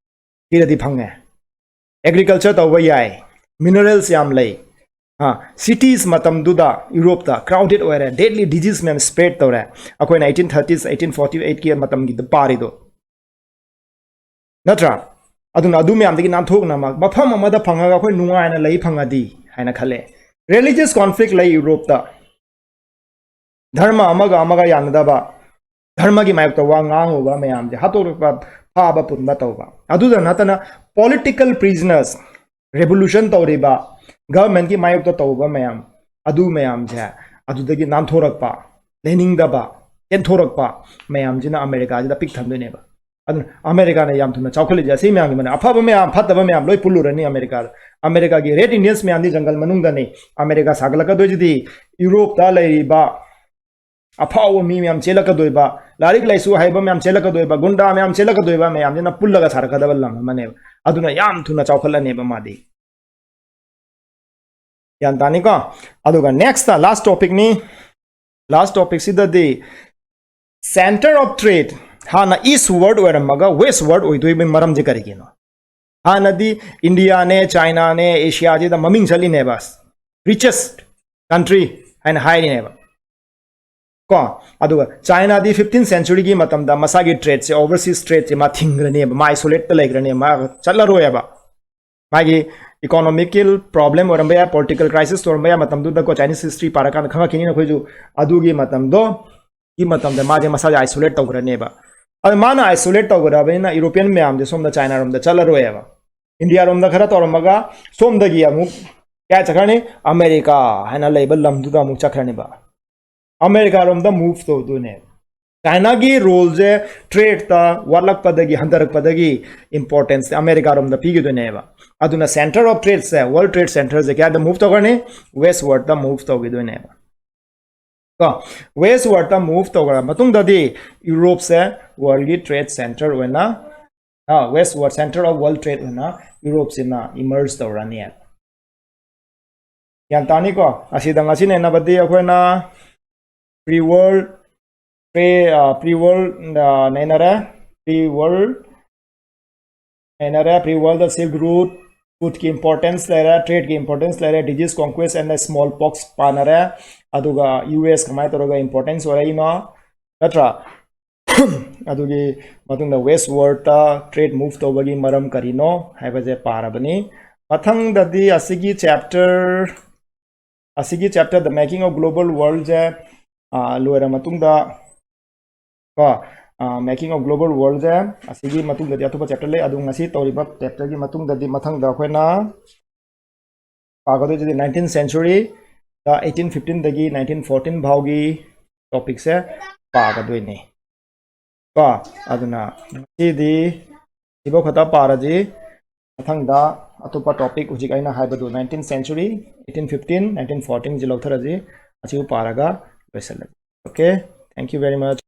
ꯁꯤꯗꯗꯤ ꯐꯪꯉꯦ꯫ ꯑꯦꯒ꯭ꯔꯤꯀꯜꯆꯔ ꯇꯧꯕ ꯌꯥꯏ, ꯃꯤꯅꯔꯦꯜꯁ ꯌꯥꯝ ꯂꯩ꯫ ꯁꯤꯇꯤꯁ ꯃꯇꯝꯗꯨꯗ ꯌꯨꯔꯣꯞꯇ ꯀ꯭ꯔꯥꯎꯗꯦꯠ ꯑꯣꯏꯔꯦ, ꯗꯦꯠꯂꯤ ꯗꯤꯖꯤꯁ ꯃꯌꯥꯝ ꯁ꯭ꯄ꯭ꯔꯦꯗ ꯇꯧꯔꯦ꯫ ꯑꯩꯈꯣꯏꯅ ꯑꯩꯇꯤꯟ ꯊꯥꯔꯇꯤꯁ, ꯑꯩꯇꯤꯟ ꯐꯣꯔꯇꯤ ꯑꯩꯠꯀꯤ ꯃꯇꯝꯒꯤꯗ ꯄꯥꯔꯤꯗꯣ ꯅꯠꯇ꯭ꯔꯥ? ꯑꯗꯨꯅ ꯑꯗꯨ ꯃꯌꯥꯝꯗꯒꯤ ꯅꯥꯟꯊꯣꯛꯅꯕ ꯃꯐꯝ ꯑꯃꯗ ꯐꯪꯉꯒ ꯑꯩꯈꯣꯏ ꯅꯨꯡꯉꯥꯏꯅ ꯂꯩ ꯐꯪꯉꯗꯤ ꯍꯥꯏꯅ ꯈꯜꯂꯦ꯫ ꯔꯤꯂꯤꯖꯤꯌꯁ ꯀꯣꯟꯐ꯭ꯂꯤꯛ ꯂꯩ ꯌꯨꯔꯣꯞꯇ, ꯙꯔꯃ ꯑꯃꯒ ꯑꯃꯒ ꯌꯥꯅꯗꯕ, ꯙꯔꯃꯒꯤ ꯃꯥꯌꯣꯛꯇ ꯋꯥ ꯉꯥꯡꯉꯨꯕ ꯃꯌꯥꯝꯁꯦ ꯍꯥꯠꯇꯣꯛꯂꯛꯄ, ꯐꯥꯕ ꯄꯨꯟꯕ ꯇꯧꯕ꯫ ꯑꯗꯨꯗ ꯅꯠꯇꯅ ꯄꯣꯂꯤꯇꯤꯀꯦꯜ ꯄ꯭ꯔꯤꯖꯅꯔꯁ, ꯔꯦꯚꯣꯂꯨꯁꯟ ꯇꯧꯔꯤꯕ, ꯒꯚꯔꯟꯃꯦꯟꯠꯀꯤ ꯃꯥꯌꯣꯛꯇ ꯇꯧꯕ ꯃꯌꯥꯝ, ꯑꯗꯨ ꯃꯌꯥꯝꯁꯦ ꯑꯗꯨꯗꯒꯤ ꯅꯥꯟꯊꯣꯔꯛꯄ, ꯂꯩꯅꯤꯡꯗꯕ, ꯆꯦꯟꯊꯣꯔꯛꯄ ꯃꯌꯥꯝꯁꯤꯅ ꯑꯃꯦꯔꯤꯀꯥꯁꯤꯗ ꯄꯤꯛ ꯊꯟꯗꯣꯏꯅꯦꯕ꯫ ꯑꯗꯨꯅ ꯑꯃꯦꯔꯤꯀꯥꯅ ꯌꯥꯝ ꯊꯨꯅ ꯆꯥꯎꯈꯠꯂꯤꯁꯦ ꯑꯁꯤ ꯃꯌꯥꯝꯒꯤ ꯃꯅꯨꯡꯗ꯫ ꯑꯐꯕ ꯃꯌꯥꯝ, ꯐꯠꯇꯕ ꯃꯌꯥꯝ ꯂꯣꯏ ꯄꯨꯜꯂꯨꯔꯅꯤ ꯑꯃꯦꯔꯤꯀꯥꯗ꯫ ꯑꯃꯦꯔꯤꯀꯥꯒꯤ ꯔꯦꯗ ꯏꯟꯗꯤꯌꯟꯁ ꯃꯌꯥꯝꯗꯤ ꯖꯪꯒꯜ ꯃꯅꯨꯡꯗꯅꯤ꯫ ꯑꯃꯦꯔꯤꯀꯥ ꯁꯥꯒꯠꯂꯛꯀꯗꯣꯏꯁꯤꯗꯤ ꯌꯨꯔꯣꯞꯇ ꯂꯩꯔꯤꯕ ꯑꯐꯥꯎꯕ ꯃꯤ ꯃꯌꯥꯝ ꯆꯦꯜꯂꯛꯀꯗꯣꯏꯕ, ꯂꯥꯏꯔꯤꯛ ꯂꯥꯏꯁꯨ ꯍꯩꯕ ꯃꯌꯥꯝ ꯆꯦꯜꯂꯛꯀꯗꯣꯏꯕ, ꯒꯨꯟꯗꯥ ꯃꯌꯥꯝ ꯆꯦꯜꯂꯛꯀꯗꯣꯏꯕ ꯃꯌꯥꯝꯁꯤꯅ ꯄꯨꯜꯂꯒ ꯁꯥꯔꯛꯀꯗꯕ ꯂꯝ ꯑꯃꯅꯦꯕ꯫ ꯑꯗꯨꯅ ꯌꯥꯝ ꯊꯨꯅ ꯆꯥꯎꯈꯠꯂꯅꯦꯕ ꯃꯥꯗꯤ꯫ ꯒ꯭ꯌꯥꯟ ꯇꯥꯅꯤꯀꯣ? ꯑꯗꯨꯒ ꯅꯦꯛꯁꯇ ꯂꯥꯁ ꯇꯣꯄꯤꯛꯅꯤ꯫ ꯂꯥꯁ ꯇꯣꯄꯤꯛꯁꯤꯗꯗꯤ ꯁꯦꯟꯇꯔ ꯑꯣꯐ ꯇ꯭ꯔꯦꯗ ꯍꯥꯟꯅ ꯏꯁ ꯋꯥꯔꯗ ꯑꯣꯏꯔꯝꯃꯒ ꯋꯦꯁ ꯋꯥꯔꯗ ꯑꯣꯏꯗꯣꯏꯕꯒꯤ ꯃꯔꯝꯁꯦ ꯀꯔꯤꯒꯤꯅꯣ? ꯍꯥꯟꯅꯗꯤ ꯏꯟꯗꯤꯌꯥꯅꯦ, ꯆꯥꯏꯅꯥꯅꯦ, ꯑꯦꯁꯤꯌꯥꯁꯤꯗ ꯃꯃꯤꯡ ꯆꯠꯂꯤꯅꯦꯕ, ꯔꯤꯆꯦꯁ ꯀꯟꯇ꯭ꯔꯤ ꯍꯥꯏꯅ ꯍꯥꯏꯔꯤꯅꯦꯕ꯫ ꯀꯣ, ꯑꯗꯨꯒ ꯆꯥꯏꯅꯥꯗꯤ ꯐꯤꯐꯇꯤꯟ ꯁꯦꯟꯆꯨꯔꯤꯒꯤ ꯃꯇꯝꯗ ꯃꯁꯥꯒꯤ ꯇ꯭ꯔꯦꯗꯁꯦ, ꯑꯣꯚꯔꯁꯤꯁ ꯇ꯭ꯔꯦꯗꯁꯦ ꯃꯥ ꯊꯤꯡꯈ꯭ꯔꯅꯦꯕ, ꯃꯥ ꯑꯥꯏꯁꯣꯂꯦꯠꯇ ꯂꯩꯈ꯭ꯔꯅꯦꯕ, ꯃꯥ ꯆꯠꯂꯔꯣꯏꯕ꯫ ꯃꯥꯒꯤ ꯏꯀꯣꯅꯣꯃꯤꯀꯦꯜ ꯄ꯭ꯔꯣꯕ꯭ꯂꯦꯝ ꯑꯣꯏꯔꯝꯕ ꯌꯥꯏ, ꯄꯣꯂꯤꯇꯤꯀꯦꯜ ꯀ꯭ꯔꯥꯏꯁꯤꯁ ꯑꯣꯏꯔꯝꯕ ꯌꯥꯏ ꯃꯇꯝꯗꯨꯗꯀꯣ, ꯆꯥꯏꯅꯤꯁ ꯍꯤꯁꯇ꯭ꯔꯤ ꯄꯥꯔꯀꯥꯟꯗ ꯈꯪꯉꯛꯈꯤꯅꯤ ꯅꯈꯣꯏꯁꯨ꯫ ꯑꯗꯨꯒꯤ ꯃꯇꯝꯗꯣ, ꯒꯤ ꯃꯇꯝꯗ ꯃꯥꯁꯦ ꯃꯁꯥꯁꯦ ꯑꯥꯏꯁꯣꯂꯦꯠ ꯇꯧꯈ꯭ꯔꯅꯦꯕ꯫ ꯑꯗ ꯃꯥꯅ ꯑꯥꯏꯁꯣꯂꯦꯠ ꯇꯧꯈ꯭ꯔꯕꯅꯤꯅ ꯌꯨꯔꯣꯄꯤꯌꯟ ꯃꯌꯥꯝꯁꯦ ꯁꯣꯝꯗ ꯆꯥꯏꯅꯥꯔꯣꯝꯗ ꯆꯠꯂꯔꯣꯏꯕ꯫ ꯏꯟꯗꯤꯌꯥꯔꯣꯝꯗ ꯈꯔ ꯇꯧꯔꯝꯃꯒ ꯁꯣꯝꯗꯒꯤ ꯑꯃꯨꯛ ꯀꯥꯏ ꯆꯠꯈ꯭ꯔꯅꯤ? ꯑꯃꯦꯔꯤꯀꯥ ꯍꯥꯏꯅ ꯂꯩꯕ ꯂꯝꯗꯨꯗ ꯑꯃꯨꯛ ꯆꯠꯈ꯭ꯔꯅꯤꯕ꯫ ꯑꯃꯦꯔꯤꯀꯥꯔꯣꯝꯗ ꯃꯨꯚ ꯇꯧꯗꯣꯏꯅꯦ꯫ ꯆꯥꯏꯅꯥꯒꯤ ꯔꯣꯜꯁꯦ ꯇ꯭ꯔꯦꯗꯇ ꯋꯥꯠꯂꯛꯄꯗꯒꯤ, ꯍꯟꯊꯔꯛꯄꯗꯒꯤ ꯏꯝꯄꯣꯔꯇꯦꯟꯁꯁꯦ ꯑꯃꯦꯔꯤꯀꯥꯔꯣꯝꯗ ꯄꯤꯈꯤꯗꯣꯏꯅꯦꯕ꯫ ꯑꯗꯨꯅ ꯁꯦꯟꯇꯔ ꯑꯣꯐ ꯇ꯭ꯔꯦꯗꯁꯦ, ꯋꯥꯔꯜ ꯇ꯭ꯔꯦꯗ ꯁꯦꯟꯇꯔꯁꯦ ꯀꯌꯥꯗ ꯃꯨꯚ ꯇꯧꯈ꯭ꯔꯅꯤ? ꯋꯦꯁꯋꯥꯔꯗꯇ ꯃꯨꯚ ꯇꯧꯈꯤꯗꯣꯏꯅꯦꯕ꯫ ꯀꯣ, ꯋꯦꯁꯋꯥꯔꯗꯇ ꯃꯨꯚ ꯇꯧꯈ꯭ꯔ ꯃꯇꯨꯡꯗꯗꯤ ꯌꯨꯔꯣꯞꯁꯦ ꯋꯥꯔꯜꯒꯤ ꯇ꯭ꯔꯦꯗ ꯁꯦꯟꯇꯔ ꯑꯣꯏꯅ, ꯋꯦꯁꯋꯥꯔꯗ, ꯁꯦꯟꯇꯔ ꯑꯣꯐ ꯋꯥꯔꯜ ꯇ꯭ꯔꯦꯗ ꯑꯣꯏꯅ ꯌꯨꯔꯣꯞꯁꯤꯅ ꯏꯃꯔꯖ ꯇꯧꯔꯅꯤ꯫ ꯒ꯭ꯌꯥꯟ ꯇꯥꯅꯤꯀꯣ? ꯑꯁꯤꯗ ꯉꯁꯤ ꯅꯩꯅꯕꯗꯤ ꯑꯩꯈꯣꯏꯅ ꯄ꯭ꯔꯤ ꯋꯥꯔꯜ ꯇ꯭ꯔꯦ ꯄ꯭ꯔꯤ ꯋꯥꯔꯜ ꯅꯩꯅꯔꯦ꯫ ꯄ꯭ꯔꯤ ꯋꯥꯔꯜ ꯅꯩꯅꯔꯦ꯫ ꯄ꯭ꯔꯤ ꯋꯥꯔꯜꯗ ꯁꯤꯜꯛ ꯔꯨꯠ, ꯐꯨꯗꯀꯤ ꯏꯝꯄꯣꯔꯇꯦꯟꯁ ꯂꯩꯔꯦ, ꯇ꯭ꯔꯦꯗꯀꯤ ꯏꯝꯄꯣꯔꯇꯦꯟꯁ ꯂꯩꯔꯦ, disease, conquest and small pox ꯄꯥꯅꯔꯦ꯫ ꯑꯗꯨꯒ ꯌꯨ ꯑꯦꯁ ꯀꯃꯥꯏꯅ ꯇꯧꯔꯒ ꯏꯝꯄꯣꯔꯇꯦꯟꯁ ꯑꯣꯏꯔꯛꯏꯅꯣ, ꯅꯠꯇ꯭ꯔꯥ? ꯑꯗꯨꯒꯤ ꯃꯇꯨꯡꯗ ꯋꯦꯁꯋꯥꯔꯗꯇ ꯇ꯭ꯔꯦꯗ ꯃꯨꯚ ꯇꯧꯕꯒꯤ ꯃꯔꯝ ꯀꯔꯤꯅꯣ ꯍꯥꯏꯕꯁꯦ ꯄꯥꯔꯕꯅꯤ꯫ ꯃꯊꯪꯗꯗꯤ ꯑꯁꯤꯒꯤ ꯆꯦꯞꯇꯔ ꯑꯁꯤꯒꯤ chapter The Making of Global Worldꯁꯦ ꯂꯣꯏꯔ ꯃꯇꯨꯡꯗ, ꯀꯣ, Making of Global Worldꯁꯦ ꯑꯁꯤꯒꯤ ꯃꯇꯨꯡꯗꯗꯤ ꯑꯇꯣꯞꯄ ꯆꯦꯞꯇꯔ ꯂꯩ꯫ ꯑꯗꯨ ꯉꯁꯤ ꯇꯧꯔꯤꯕ ꯆꯦꯞꯇꯔꯒꯤ ꯃꯇꯨꯡꯗꯗꯤ ꯃꯊꯪꯗ ꯑꯩꯈꯣꯏꯅ ꯄꯥꯒꯗꯣꯏꯁꯤꯗꯤ ꯅꯥꯏꯟꯇꯤꯟ ꯁꯦꯟꯆꯨꯔꯤꯗ, ꯑꯩꯠꯇꯤꯟ ꯐꯤꯐꯇꯤꯟꯗꯒꯤ ꯅꯥꯏꯟꯇꯤꯟ ꯐꯣꯔꯇꯤꯟ ꯐꯥꯎꯒꯤ ꯇꯣꯄꯤꯛꯁꯦ ꯄꯥꯒꯗꯣꯏꯅꯤ꯫ ꯀꯣ, ꯑꯗꯨꯅ ꯉꯁꯤꯗꯤ ꯁꯤꯐꯥꯎ ꯈꯛꯇ ꯄꯥꯔꯁꯤ꯫ ꯃꯊꯪꯗ ꯑꯇꯣꯞꯄ ꯇꯣꯄꯤꯛ, ꯍꯧꯖꯤꯛ ꯑꯩꯅ ꯍꯥꯏꯕꯗꯨ nineteen century, eighteen fifteen, nineteen ꯐꯣꯔꯇꯤꯟꯁꯤ ꯂꯧꯊꯔꯁꯤ꯫ ꯑꯁꯤꯕꯨ ꯄꯥꯔꯒ ꯂꯣꯏꯁꯤꯜꯂꯁꯤ꯫ Okay, thank you very much.